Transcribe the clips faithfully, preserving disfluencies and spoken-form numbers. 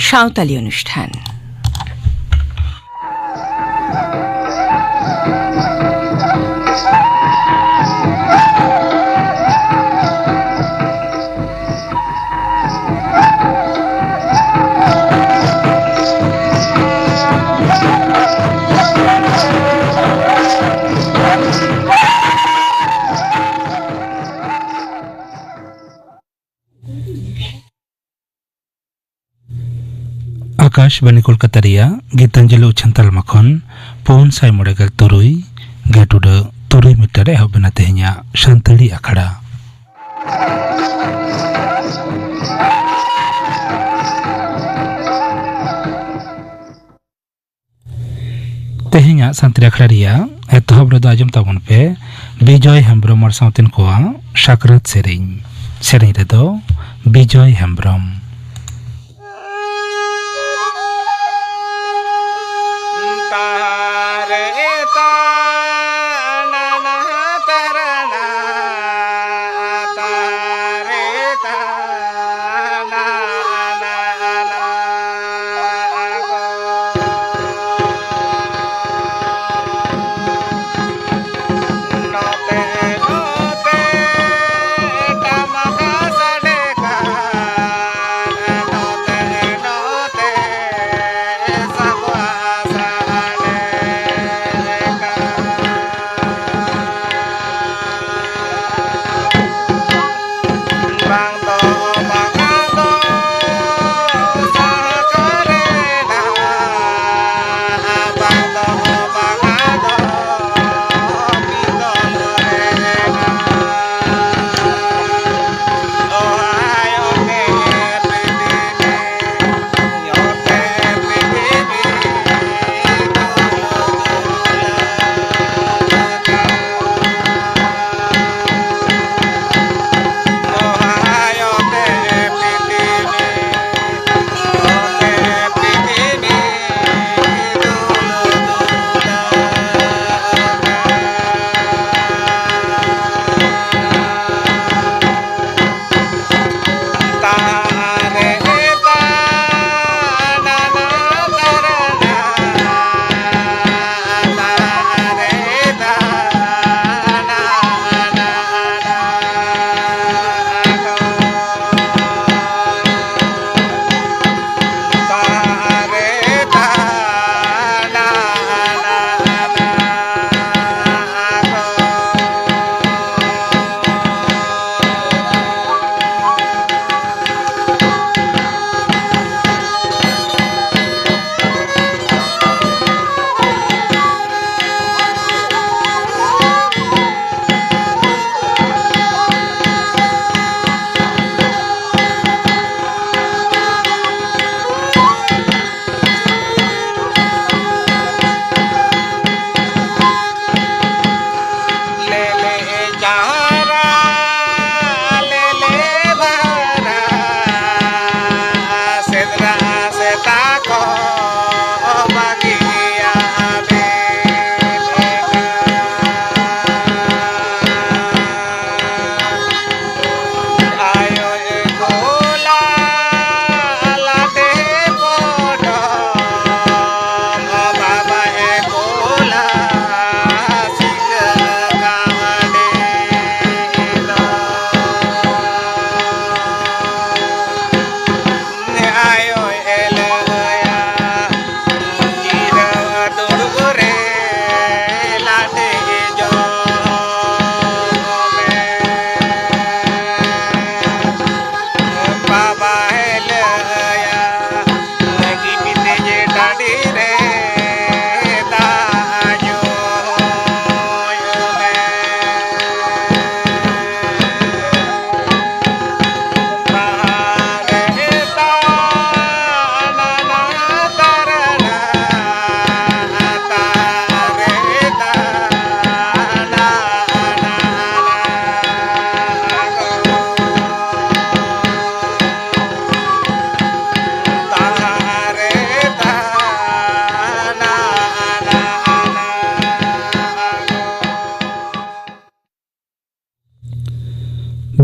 ᱥᱟᱶᱛᱟᱞᱤ ᱚᱱᱩᱥᱴᱷᱟᱱ᱾ ᱟᱠᱟᱥᱵᱟᱱᱤ ᱠᱳᱞᱠᱟᱛᱟ ᱨᱮᱭᱟᱜ ᱜᱤᱛᱟᱧᱡᱚᱞᱤ ᱩᱪᱷᱟᱹᱱ ᱛᱟᱞᱢᱟ ᱠᱷᱚᱱ ᱯᱩᱱ ᱥᱟᱭ ᱢᱚᱬᱮ ᱜᱮᱞ ᱛᱩᱨᱩᱭ ᱜᱮᱴ ᱩᱰᱟᱹᱜ ᱛᱩᱨᱩᱭ ᱢᱤᱴᱟᱨ ᱮᱦᱚᱵ ᱮᱱᱟ ᱛᱮᱦᱮᱧᱟᱜ ᱥᱟᱱᱛᱟᱲᱤ ᱟᱠᱷᱲᱟ᱾ ᱛᱮᱦᱮᱧᱟᱜ ᱥᱟᱱᱛᱟᱲᱤ ᱟᱠᱷᱲᱟ ᱨᱮᱭᱟᱜ ᱮᱛᱚᱦᱚᱵ ᱨᱮᱫᱚ ᱟᱸᱡᱚᱢ ᱛᱟᱵᱚᱱ ᱯᱮ ᱵᱤᱡᱚᱭ ᱦᱮᱢᱵᱨᱚᱢ ᱟᱨ ᱥᱟᱶᱛᱮᱱ ᱠᱚᱣᱟᱜ ᱥᱟᱠᱨᱟᱛ ᱥᱮᱨᱮᱧ᱾ ᱥᱮᱨᱮᱧ ᱨᱮᱫᱚ ᱵᱤᱡᱚᱭ ᱦᱮᱢᱵᱨᱚᱢ᱾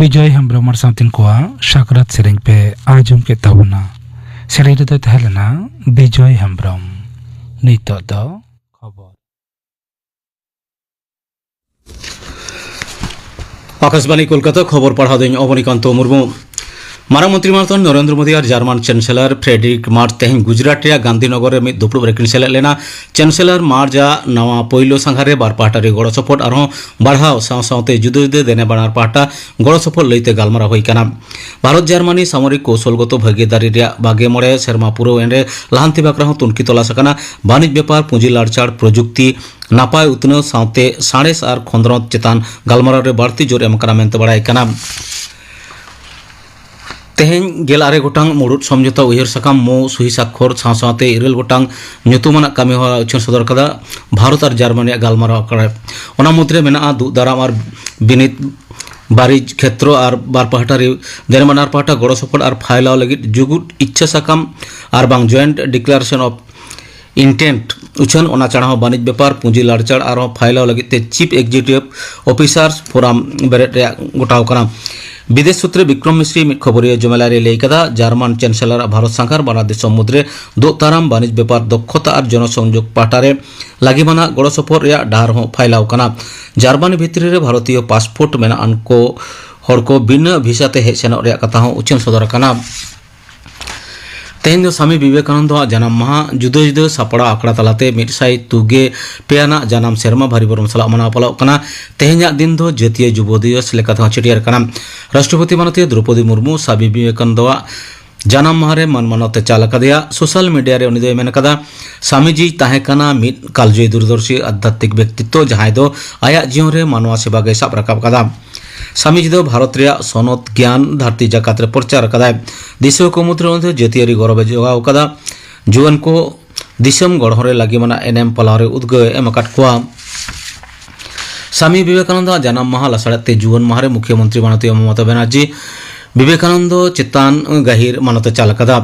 ᱵᱤᱡᱚᱭ ᱦᱮᱢᱵᱽᱨᱚᱢ ᱟᱨ ᱥᱟᱶᱛᱮᱱ ᱠᱚᱣᱟᱜ ᱥᱟᱠᱨᱟᱛ ᱥᱮᱨᱮᱧ ᱯᱮ ᱟᱸᱡᱚᱢ ᱠᱮᱫ ᱛᱟᱵᱚᱱᱟ᱾ ᱥᱮᱨᱮᱧ ᱨᱮᱫᱚᱭ ᱛᱟᱦᱮᱸ ᱞᱮᱱᱟ ᱵᱤᱡᱚᱭ ᱦᱮᱢᱵᱽᱨᱚᱢ᱾ ᱱᱤᱛᱚᱜ ᱫᱚ ᱠᱷᱚᱵᱚᱨ᱾ ᱟᱠᱟᱥᱵᱟᱬᱤ ᱠᱳᱞᱠᱟᱛᱟ, ᱠᱷᱚᱵᱚᱨ ᱯᱟᱲᱦᱟᱣ ᱫᱚᱧ ᱚᱵᱚᱱᱤᱠᱟᱱᱛᱚ ᱢᱩᱨᱢᱩ᱾ ᱢᱟᱨᱟᱝ ᱢᱚᱱᱛᱨᱤ ᱢᱟᱱᱚᱛᱟᱱ ᱱᱚᱨᱮᱱᱫᱨᱚ ᱢᱳᱫᱤ ᱟᱨ ᱡᱟᱨᱢᱟᱱ ᱪᱟᱱᱥᱮᱞᱚᱨ ᱯᱷᱨᱮᱰᱨᱤᱠ ᱢᱟᱨᱪ ᱛᱮᱦᱮᱧ ᱜᱩᱡᱽᱨᱟᱴ ᱨᱮᱭᱟᱜ ᱜᱟᱱᱫᱷᱤᱱᱚᱜᱚᱨ ᱨᱮ ᱢᱤᱫ ᱫᱩᱯᱲᱩᱵ ᱨᱮᱠᱤᱱ ᱥᱮᱞᱮᱫ ᱞᱮᱱᱟ᱾ ᱪᱟᱱᱥᱮᱞᱚᱨ ᱢᱟᱨᱪ ᱟᱜ ᱱᱟᱣᱟ ᱯᱳᱭᱞᱳ ᱥᱟᱸᱜᱷᱟᱨ ᱨᱮ ᱵᱟᱨ ᱯᱟᱦᱴᱟ ᱨᱮ ᱜᱚᱲᱚ ᱥᱚᱯᱚᱦᱚᱫ ᱟᱨᱦᱚᱸ ᱵᱟᱲᱦᱟᱣ ᱥᱟᱶ ᱥᱟᱶᱛᱮ ᱡᱩᱫᱟᱹ ᱡᱩᱫᱟᱹ ᱫᱮᱱᱮ ᱵᱟᱱᱟᱨ ᱯᱟᱦᱴᱟ ᱜᱚᱲᱚ ᱥᱚᱯᱚᱦᱚᱫ ᱞᱟᱹᱭᱛᱮ ᱜᱟᱞᱢᱟᱨᱟᱣ ᱦᱩᱭ ᱟᱠᱟᱱᱟ᱾ ᱵᱷᱟᱨᱚᱛ ᱡᱟᱨᱢᱟᱱᱤ ᱥᱟᱢᱚᱨᱤᱠ ᱠᱳᱣᱥᱚᱞᱜᱚᱛᱚ ᱵᱷᱟᱹᱜᱤᱫᱟᱨᱤ ᱨᱮᱭᱟᱜ ᱵᱟᱜᱮ ᱢᱚᱬᱮ ᱥᱮᱨᱢᱟ ᱯᱩᱨᱟᱹᱣ ᱮᱱ ᱨᱮ ᱞᱟᱦᱟᱱᱛᱤ ᱵᱟᱠᱷᱨᱟ ᱦᱚᱸ ᱛᱩᱱᱠᱷᱤ ᱛᱚᱞᱟᱥ ᱟᱠᱟᱱᱟ᱾ ᱵᱟᱹᱱᱤᱡᱽ ᱵᱮᱯᱟᱨ, ᱯᱩᱸᱡᱤ ᱞᱟᱲᱪᱟᱲ, ᱯᱨᱚᱡᱩᱠᱛᱤ, ᱱᱟᱯᱟᱭ ᱩᱛᱱᱟᱹᱣ ᱥᱟᱶᱛᱮ ᱥᱟᱬᱮᱥ ᱟᱨ ᱠᱷᱚᱸᱫᱽᱨᱚᱸᱫᱽ ᱪᱮᱛᱟᱱ ᱜᱟᱞᱢᱟᱨᱟᱣ ᱨᱮ ᱵᱟᱹᱲᱛᱤ ᱡᱳᱨ ᱮᱢ ᱟᱠᱟᱱᱟ ᱢᱮᱱᱛᱮ ᱵᱟᱲᱟᱭ ᱠᱟᱱᱟ᱾ ᱛᱮᱦᱮᱧ ᱜᱮᱞ ᱟᱨᱮ ᱜᱚᱴᱟᱝ ᱢᱩᱲᱩᱫ ᱥᱚᱢᱡᱷᱚᱛᱟ ᱩᱭᱦᱟᱹᱨ ᱥᱟᱠᱟᱢ ᱢᱩ ᱥᱩᱦᱤ ᱥᱟᱠᱠᱷᱚᱨ ᱥᱟᱶ ᱥᱟᱶᱛᱮ ᱤᱨᱟᱹᱞ ᱜᱚᱴᱟᱝ ᱧᱩᱛᱩᱢᱟᱱᱟᱜ ᱠᱟᱹᱢᱤ ᱦᱚᱨᱟ ᱩᱪᱷᱟᱹᱱ ᱥᱚᱫᱚᱨ ᱠᱟᱫᱟ ᱵᱷᱟᱨᱚᱛ ᱟᱨ ᱡᱟᱨᱢᱟᱱᱤᱭᱟᱜ ᱜᱟᱞᱢᱟᱨᱟᱣ ᱟᱠᱷᱲᱟ᱾ ᱚᱱᱟ ᱢᱩᱫᱽᱨᱮ ᱢᱮᱱᱟᱜᱼᱟ ᱫᱩᱜ ᱫᱟᱨᱟᱢ ᱟᱨ ᱵᱤᱱᱤᱰ ᱵᱟᱹᱱᱤᱡᱽ ᱠᱷᱮᱛᱨᱚ ᱟᱨ ᱵᱟᱨ ᱯᱟᱦᱴᱟ ᱨᱮ ᱡᱮᱱᱚ ᱵᱟᱱᱟᱨ ᱯᱟᱦᱴᱟ ᱜᱚᱲᱚ ᱥᱚᱯᱚᱦᱚᱫ ᱟᱨ ᱯᱷᱟᱭᱞᱟᱣ ᱞᱟᱹᱜᱤᱫ ᱡᱩᱜᱩᱫ ᱤᱪᱪᱷᱟᱹ ᱥᱟᱠᱟᱢ ᱟᱨ ᱵᱟᱝ Joint Declaration of Intent ᱩᱪᱷᱟᱹᱱ᱾ ᱚᱱᱟ ᱪᱷᱟᱲᱟ ᱦᱚᱸ ᱵᱟᱹᱱᱤᱡᱽ ᱵᱮᱯᱟᱨ, ᱯᱩᱸᱡᱤ ᱞᱟᱲᱪᱟᱲ ᱟᱨᱦᱚᱸ ᱯᱷᱟᱭᱞᱟᱣ ᱞᱟᱹᱜᱤᱫ ᱛᱮ Chief Executive Officers Forum ᱵᱮᱨᱮᱫ ᱨᱮᱭᱟᱜ ᱜᱚᱴᱟᱣ ᱠᱟᱱᱟ᱾ ᱵᱤᱫᱮᱥ ᱥᱩᱛᱨᱮ ᱵᱤᱠᱨᱚᱢ ᱢᱤᱥᱨᱤ ᱢᱤᱫ ᱠᱷᱚᱵᱚᱨᱤᱭᱟᱹ ᱡᱚᱢᱮᱞᱟᱭ ᱨᱮ ᱞᱟᱹᱭ ᱠᱟᱫᱟ, ᱡᱟᱨᱢᱟᱱ ᱪᱟᱱᱥᱮᱞᱚᱨ ᱟᱜ ᱵᱷᱟᱨᱚᱛ ᱥᱟᱸᱜᱷᱟᱨ ᱵᱟᱱᱟᱨ ᱫᱤᱥᱚᱢ ᱢᱩᱫᱽᱨᱮ ᱫᱩᱜ ᱫᱟᱨᱟᱢ, ᱵᱟᱹᱱᱤᱡᱽ ᱵᱮᱯᱟᱨ, ᱫᱚᱠᱷᱚᱛᱟ ᱟᱨ ᱡᱚᱱᱚᱥᱚᱝᱡᱳᱜᱽ ᱯᱟᱦᱴᱟ ᱨᱮ ᱞᱟᱹᱜᱤᱢᱟᱱᱟᱜ ᱜᱚᱲᱚ ᱥᱚᱯᱚᱦᱚᱫ ᱨᱮᱭᱟᱜ ᱰᱟᱦᱟᱨ ᱦᱚᱸ ᱯᱷᱟᱭᱞᱟᱣ ᱠᱟᱱᱟ᱾ ᱡᱟᱨᱢᱟᱱᱤ ᱵᱷᱤᱛᱨᱤ ᱨᱮ ᱵᱷᱟᱨᱚᱛᱤᱭᱚ ᱯᱟᱥᱯᱳᱨᱴ ᱢᱮᱱᱟᱜ ᱟᱱ ᱠᱚ ᱦᱚᱲ ᱠᱚ ᱵᱤᱱᱟᱹ ᱵᱷᱤᱥᱟ ᱛᱮ ᱦᱮᱡ ᱥᱮᱱᱚᱜ ᱨᱮᱭᱟᱜ ᱠᱟᱛᱷᱟ ᱦᱚᱸ ᱩᱪᱷᱟᱹᱱ ᱥᱚᱫᱚᱨ ᱟᱠᱟᱱᱟ᱾ ᱛᱮᱦᱮᱧ ᱫᱚ ᱥᱟᱢᱤ ᱵᱤᱵᱮᱠᱟᱱᱚᱱᱫᱚ ᱟᱜ ᱡᱟᱱᱟᱢ ᱢᱟᱦᱟ᱾ ᱡᱩᱫᱟᱹ ᱡᱩᱫᱟᱹ ᱥᱟᱯᱲᱟᱣ ᱟᱠᱷᱲᱟ ᱛᱟᱞᱟᱛᱮ ᱢᱤᱫ ᱥᱟᱭ ᱛᱩᱜᱮ ᱯᱮ ᱟᱱᱟᱜ ᱡᱟᱱᱟᱢ ᱥᱮᱨᱢᱟ ᱵᱷᱟᱹᱨᱤ ᱵᱷᱚᱨᱚᱢ ᱥᱟᱞᱟᱜ ᱢᱟᱱᱟᱣ ᱯᱟᱞᱟᱣᱚᱜ ᱠᱟᱱᱟ᱾ ᱛᱮᱦᱮᱧᱟᱜ ᱫᱤᱱ ᱫᱚ ᱡᱟᱹᱛᱤᱭᱟᱹ ᱡᱩᱵᱚ ᱫᱤᱵᱚᱥ ᱞᱮᱠᱟᱛᱮ ᱦᱚᱸ ᱪᱷᱟᱹᱴᱭᱟᱹᱨ ᱠᱟᱱᱟ᱾ ᱨᱟᱥᱴᱨᱚᱯᱚᱛᱤ ᱢᱟᱱᱚᱛᱤᱭᱟᱹ ᱫᱨᱚᱯᱚᱫᱤ ᱢᱩᱨᱢᱩ ᱥᱟᱢᱤ ᱵᱤᱵᱮᱠᱟᱱᱚᱱᱫᱚ ᱟᱜ ᱡᱟᱱᱟᱢ ᱢᱟᱦᱟ ᱨᱮ ᱢᱟᱹᱱ ᱢᱟᱱᱚᱛ ᱮ ᱪᱟᱞ ᱟᱠᱟᱫᱮᱭᱟ᱾ ᱥᱳᱥᱟᱞ ᱢᱤᱰᱤᱭᱟ ᱨᱮ ᱩᱱᱤ ᱫᱚᱭ ᱢᱮᱱ ᱟᱠᱟᱫᱟ, ᱥᱟᱢᱤᱡᱤ ᱛᱟᱦᱮᱸ ᱠᱟᱱᱟ ᱢᱤᱫ ᱠᱟᱞᱡᱚᱭᱤ ᱫᱩᱨᱫᱚᱨᱥᱤ ᱟᱫᱷᱭᱟᱛᱢᱤᱠ ᱵᱮᱠᱛᱤᱛᱛᱚ, ᱡᱟᱦᱟᱸᱭ ᱫᱚ ᱟᱭᱟᱜ ᱡᱤᱭᱚᱱ ᱨᱮ ᱢᱟᱱᱣᱟ ᱥᱮᱵᱟ ᱜᱮᱭ ᱥᱟᱵ ᱨᱟᱠᱟᱵ ᱟᱠᱟᱫᱟ᱾ ᱥᱟᱢᱤᱡᱤ ᱫᱚ ᱵᱷᱟᱨᱚᱛ ᱨᱮᱭᱟᱜ ᱥᱚᱱᱚᱛ ᱜᱮᱭᱟᱱ ᱫᱷᱟᱹᱨᱛᱤ ᱡᱟᱠᱟᱛ ᱨᱮ ᱯᱨᱚᱪᱟᱨ ᱟᱠᱟᱫᱟᱭ᱾ ᱫᱤᱥᱣᱟᱹ ᱠᱚ ᱢᱩᱫᱽᱨᱮ ᱩᱱᱤ ᱫᱚ ᱡᱟᱹᱛᱤᱭᱟᱹᱨᱤ ᱜᱚᱨᱚᱵ ᱮ ᱡᱚᱜᱟᱣ ᱟᱠᱟᱫᱟ᱾ ᱡᱩᱣᱟᱹᱱ ᱠᱚ ᱫᱤᱥᱚᱢ ᱜᱚᱲᱦᱚᱱ ᱨᱮ ᱞᱟᱹᱜᱤᱢᱟᱱᱟᱜ ᱮᱱᱮᱢ ᱯᱟᱞᱟᱣ ᱨᱮ ᱩᱫᱽᱜᱟᱹᱣ ᱮ ᱮᱢ ᱟᱠᱟᱫ ᱠᱚᱣᱟ᱾ ᱥᱟᱢᱤ ᱵᱤᱵᱮᱠᱟᱱᱚᱱᱫᱚ ᱟᱜ ᱡᱟᱱᱟᱢ ᱢᱟᱦᱟ ᱞᱟᱥᱟᱲᱦᱮᱫ ᱛᱮ ᱡᱩᱣᱟᱹᱱ ᱢᱟᱦᱟ ᱨᱮ ᱢᱩᱠᱷᱭᱟᱹ ᱢᱚᱱᱛᱨᱤ ᱢᱟᱱᱚᱛᱤᱭᱟᱹ ᱢᱚᱢᱚᱛᱟ ᱵᱟᱱᱟᱨᱡᱤ ᱵᱤᱵᱮᱠᱟᱱᱚᱱᱫᱚ ᱪᱮᱛᱟᱱ ᱜᱟᱹᱦᱤᱨ ᱢᱟᱱᱚᱛ ᱮ ᱪᱟᱞ ᱟᱠᱟᱫᱟ᱾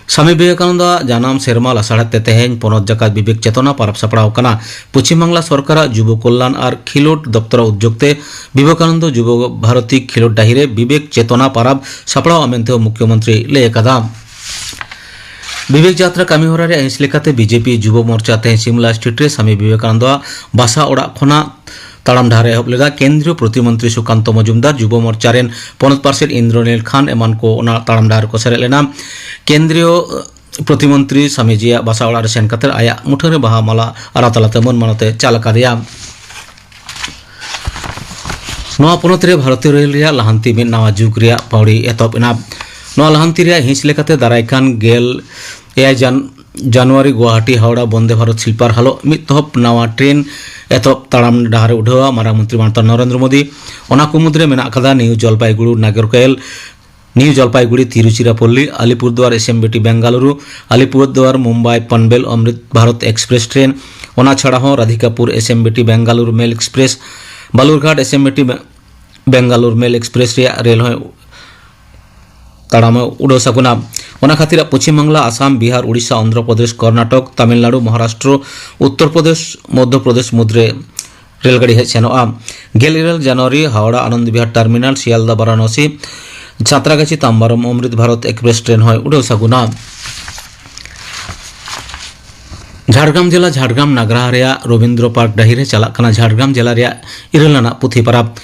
ᱥᱟᱢᱤ ᱵᱤᱵᱮᱠᱟᱱᱚᱱᱫᱚ ᱟᱜ ᱡᱟᱱᱟᱢ ᱥᱮᱨᱢᱟ ᱞᱟᱥᱟᱲᱦᱮᱫ ᱛᱮ ᱛᱮᱦᱮᱧ ᱯᱚᱱᱚᱛ ᱡᱟᱠᱟᱛ ᱵᱤᱵᱮᱠ ᱪᱮᱛᱚᱱᱟ ᱯᱟᱨᱟᱵᱽ ᱥᱟᱯᱲᱟᱣ ᱟᱠᱟᱱᱟ᱾ ᱯᱚᱪᱷᱤᱢ ᱵᱟᱝᱞᱟ ᱥᱚᱨᱠᱟᱨᱟᱜ ᱡᱩᱵᱚ ᱠᱚᱞᱞᱟᱱ ᱟᱨ ᱠᱷᱮᱞᱳᱰ ᱫᱚᱯᱛᱚᱨ ᱩᱫᱽᱡᱳᱜᱽ ᱛᱮ ᱵᱤᱵᱮᱠᱟᱱᱚᱱᱫᱚ ᱡᱩᱵᱚ ᱵᱷᱟᱨᱚᱛᱤ ᱠᱷᱮᱞᱳᱰ ᱰᱟᱹᱦᱤ ᱨᱮ ᱵᱤᱵᱮᱠ ᱪᱮᱛᱚᱱᱟ ᱯᱟᱨᱟᱵᱽ ᱥᱟᱯᱲᱟᱣ ᱢᱮᱱᱛᱮ ᱦᱚᱸ ᱢᱩᱠᱷᱭᱚᱢᱚᱱᱛᱨᱤ ᱞᱟᱹᱭ ᱟᱠᱟᱫᱟ᱾ ᱵᱤᱵᱮᱠ ᱡᱟᱛᱨᱟ ᱠᱟᱹᱢᱤ ᱦᱚᱨᱟ ᱨᱮᱭᱟᱜ ᱦᱤᱸᱥ ᱞᱮᱠᱟᱛᱮ ᱵᱤᱡᱮᱯᱤ ᱡᱩᱵᱚ ᱢᱳᱨᱪᱟ ᱛᱮᱦᱮᱧ ᱥᱤᱢᱞᱟ ᱥᱴᱨᱤᱴ ᱨᱮ ᱥᱟᱢᱤ ᱵᱤᱵᱮᱠᱟᱱᱚᱱᱫᱚ ᱟᱜ ᱵᱟᱥᱟ ᱚᱲᱟᱜ ᱠᱷᱚᱱᱟᱜ ᱛᱟᱲᱟᱢ ᱰᱟᱦᱟᱨ ᱮ ᱮᱦᱚᱵ ᱞᱮᱫᱟ᱾ ᱠᱮᱱᱫᱨᱤᱭᱚ ᱯᱨᱚᱛᱤᱢᱚᱱᱛᱨᱤ ᱥᱩᱠᱟᱱᱛᱚ ᱢᱚᱡᱩᱢᱫᱟᱨ, ᱡᱩᱵᱚ ᱢᱳᱨᱪᱟ ᱨᱮᱱ ᱯᱚᱱᱚᱛ ᱯᱟᱨᱥᱮᱛ ᱤᱱᱫᱨᱚᱱᱤᱞ ᱠᱷᱟᱱ ᱮᱢᱟᱱ ᱠᱚ ᱚᱱᱟ ᱛᱟᱲᱟᱢ ᱰᱟᱦᱟᱨ ᱨᱮᱠᱚ ᱥᱮᱞᱮᱫ ᱞᱮᱱᱟ᱾ ᱠᱮᱱᱫᱨᱤᱭᱚ ᱯᱨᱚᱛᱤᱢᱚᱱᱛᱨᱤ ᱥᱟᱢᱤᱡᱤᱭᱟᱜ ᱵᱟᱥᱟ ᱚᱲᱟᱜ ᱨᱮ ᱥᱮᱱ ᱠᱟᱛᱮ ᱟᱭᱟᱜ ᱢᱩᱴᱷᱟᱹᱱ ᱨᱮ ᱵᱟᱦᱟ ᱢᱟᱞᱟ ᱟᱨᱟᱣ ᱛᱟᱞᱟᱛᱮ ᱢᱟᱹᱱ ᱢᱟᱱᱚᱛ ᱮ ᱪᱟᱞ ᱟᱠᱟᱫᱮᱭᱟ᱾ ᱱᱚᱣᱟ ᱯᱚᱱᱚᱛ ᱨᱮ ᱵᱷᱟᱨᱚᱛᱤᱭᱚ ᱨᱮᱞ ᱨᱮᱭᱟᱜ ᱞᱟᱦᱟᱱᱛᱤ ᱢᱤᱫ ᱱᱟᱣᱟ ᱡᱩᱜᱽ ᱨᱮᱭᱟᱜ ᱯᱟᱹᱣᱲᱤ ᱮᱛᱚᱦᱚᱵ ᱮᱱᱟ᱾ ᱱᱚᱣᱟ ᱞᱟᱦᱟᱱᱛᱤ ᱨᱮᱭᱟᱜ ᱦᱤᱸᱥ ᱞᱮᱠᱟᱛᱮ ᱫᱟᱨᱟᱭ ᱠᱟᱱ ᱜᱮᱞ ᱮᱭᱟᱭ ᱡᱟᱱ-, ᱡᱟᱱᱩᱣᱟᱨᱤ ᱜᱩᱣᱟᱦᱟᱴᱤ ᱦᱟᱣᱲᱟ ᱵᱚᱱᱫᱮ ᱵᱷᱟᱨᱚᱛ ᱥᱞᱤᱯᱟᱨ ᱦᱟᱞᱚᱜ ᱢᱤᱫ ᱛᱚᱦᱚᱵ ᱱᱟᱣᱟ ᱴᱨᱮᱱ ᱮᱛᱚᱦᱚᱵ ᱛᱟᱲᱟᱢ ᱰᱟᱦᱟᱨ ᱮ ᱩᱰᱷᱟᱹᱣᱟ ᱢᱟᱨᱟᱝ ᱢᱚᱱᱛᱨᱤ ᱢᱟᱱᱚᱛᱟᱱ ᱱᱚᱨᱮᱱᱫᱨᱚ ᱢᱳᱫᱤ᱾ ᱚᱱᱟ ᱠᱚ ᱢᱩᱫᱽᱨᱮ ᱢᱮᱱᱟᱜ ᱟᱠᱟᱫᱟ New Jalpaiguri Nagercoil, New Jalpaiguri Tiruchirappalli, Alipurduar SMVT Bengaluru, Alipurduar Mumbai Panvel Amrit Bharat express train. ᱚᱱᱟ ᱪᱷᱟᱲᱟ ᱦᱚᱸ Radhikapur SMVT Bengaluru mail express, Balurghat SMVT ᱵᱮ-, ᱵᱮᱝᱜᱟᱞᱩᱨ ᱢᱮᱞ ᱮᱠᱥᱯᱨᱮᱥ ᱨᱮᱭᱟᱜ ᱨᱮᱞ ᱦᱚᱸ ᱛᱟᱲᱟᱢ ᱮ ᱩᱰᱟᱹᱣ ᱥᱟᱹᱜᱩᱱᱟ᱾ ᱚᱱᱟ ᱠᱷᱟᱹᱛᱤᱨ ᱯᱚᱪᱷᱤᱢ ᱵᱟᱝᱞᱟ, ᱟᱥᱟᱢ, ᱵᱤᱦᱟᱨ, ᱳᱰᱤᱥᱟ, ᱚᱱᱫᱷᱨᱚ ᱯᱨᱚᱫᱮᱥ, ᱠᱚᱨᱱᱟᱴᱚᱠ, ᱛᱟᱢᱤᱞᱱᱟᱲᱩ, ᱢᱚᱦᱟᱨᱟᱥᱴᱨᱚ, ᱩᱛᱛᱚᱨ ᱯᱨᱚᱫᱮᱥ, ᱢᱚᱫᱷᱭᱚ ᱯᱨᱚᱫᱮᱥ ᱢᱩᱫᱽᱨᱮ ᱨᱮᱞ ᱜᱟᱹᱰᱤ ᱦᱮᱡ ᱥᱮᱱᱚᱜᱼᱟ᱾ ᱜᱮᱞ ᱤᱨᱟᱹᱞ ᱡᱟᱱᱩᱣᱟᱨᱤ Howrah Anand Vihar terminal, Sealdah Varanasi, Chhatragachhi Tambaram Amrit Bharat express train ᱦᱚᱸᱭ ᱩᱰᱟᱹᱣ ᱥᱟᱹᱜᱩᱱᱟ᱾ ᱡᱷᱟᱲᱜᱨᱟᱢ ᱡᱮᱞᱟ ᱡᱷᱟᱲᱜᱨᱟᱢ ᱱᱟᱜᱽᱨᱟᱦᱟ ᱨᱮᱭᱟᱜ ᱨᱚᱵᱤᱱᱫᱨᱚ ᱯᱟᱨᱠ ᱰᱟᱹᱦᱤ ᱨᱮ ᱪᱟᱞᱟᱜ ᱠᱟᱱᱟ ᱡᱷᱟᱲᱜᱨᱟᱢ ᱡᱮᱞᱟ ᱨᱮᱭᱟᱜ ᱤᱨᱟᱹᱞ ᱟᱱᱟᱜ ᱯᱩᱛᱷᱤ ᱯᱟᱨᱟᱵᱽ᱾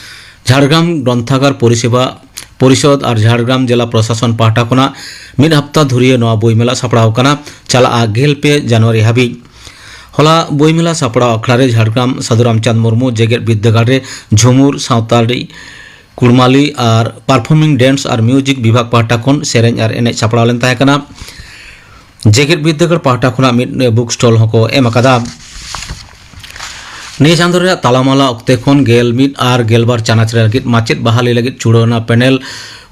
ᱡᱷᱟᱲᱜᱨᱟᱢ ᱜᱨᱚᱱᱛᱷᱟᱜᱟᱨ ᱯᱚᱨᱤᱥᱮᱵᱟ ᱯᱚᱨᱤᱥᱚᱫᱽ ᱟᱨ ᱡᱷᱟᱲᱜᱨᱟᱢ ᱡᱮᱞᱟ ᱯᱨᱚᱥᱟᱥᱚᱱ ᱯᱟᱦᱴᱟ ᱠᱷᱚᱱᱟᱜ ᱢᱤᱫ ᱦᱟᱯᱛᱟ ᱫᱷᱩᱨᱤᱭᱟᱹ ᱱᱚᱣᱟ ᱵᱳᱭ ᱢᱮᱞᱟ ᱥᱟᱯᱲᱟᱣ ᱟᱠᱟᱱᱟ, ᱪᱟᱞᱟᱜᱼᱟ ᱜᱮᱞ ᱯᱮ ᱡᱟᱱᱩᱣᱟᱨᱤ ᱦᱟᱹᱵᱤᱡ᱾ ᱦᱚᱞᱟ ᱵᱳᱭ ᱢᱮᱞᱟ ᱥᱟᱯᱲᱟᱣ ᱟᱠᱷᱲᱟ ᱨᱮ ᱡᱷᱟᱲᱜᱨᱟᱢ ᱥᱟᱹᱫᱷᱩ ᱨᱟᱢᱪᱟᱸᱫᱽ ᱢᱩᱨᱢᱩ ᱡᱮᱜᱮᱛ ᱵᱤᱨᱫᱟᱹᱜᱟᱲ ᱨᱮ ᱡᱷᱩᱢᱩᱨ, ᱥᱟᱶᱛᱟᱞᱤ, ᱠᱩᱲᱢᱟᱞᱤ ᱟᱨ ᱯᱟᱨᱯᱷᱚᱨᱢᱤᱝ ᱰᱮᱱᱥ ᱟᱨ ᱢᱤᱣᱡᱤᱠ ᱵᱤᱵᱷᱟᱜᱽ ᱯᱟᱦᱴᱟ ᱠᱷᱚᱱ ᱥᱮᱨᱮᱧ ᱟᱨ ᱮᱱᱮᱡ ᱥᱟᱯᱲᱟᱣ ᱞᱮᱱ ᱛᱟᱦᱮᱸ ᱠᱟᱱᱟ᱾ ᱡᱮᱜᱮᱛ ᱵᱤᱨᱫᱟᱹᱜᱟᱲ ᱯᱟᱦᱴᱟ ᱠᱷᱚᱱᱟᱜ ᱢᱤᱫ ᱵᱩᱠ ᱥᱴᱚᱞ ᱦᱚᱸᱠᱚ ᱮᱢ ᱟᱠᱟᱫᱟ᱾ ᱱᱤᱭᱟᱹ ᱪᱟᱸᱫᱳ ᱨᱮᱭᱟᱜ ᱛᱟᱞᱟᱢᱟᱞᱟ ᱚᱠᱛᱮ ᱠᱷᱚᱱ ᱜᱮᱞ ᱢᱤᱫ ᱟᱨ ᱜᱮᱞᱵᱟᱨ ᱪᱟᱱᱟᱪ ᱨᱮ ᱞᱟᱹᱜᱤᱫ ᱢᱟᱪᱮᱫ ᱵᱟᱦᱟᱞᱤ ᱞᱟᱹᱜᱤᱫ ᱪᱩᱲᱟᱹᱣᱱᱟ ᱯᱮᱱᱮᱞ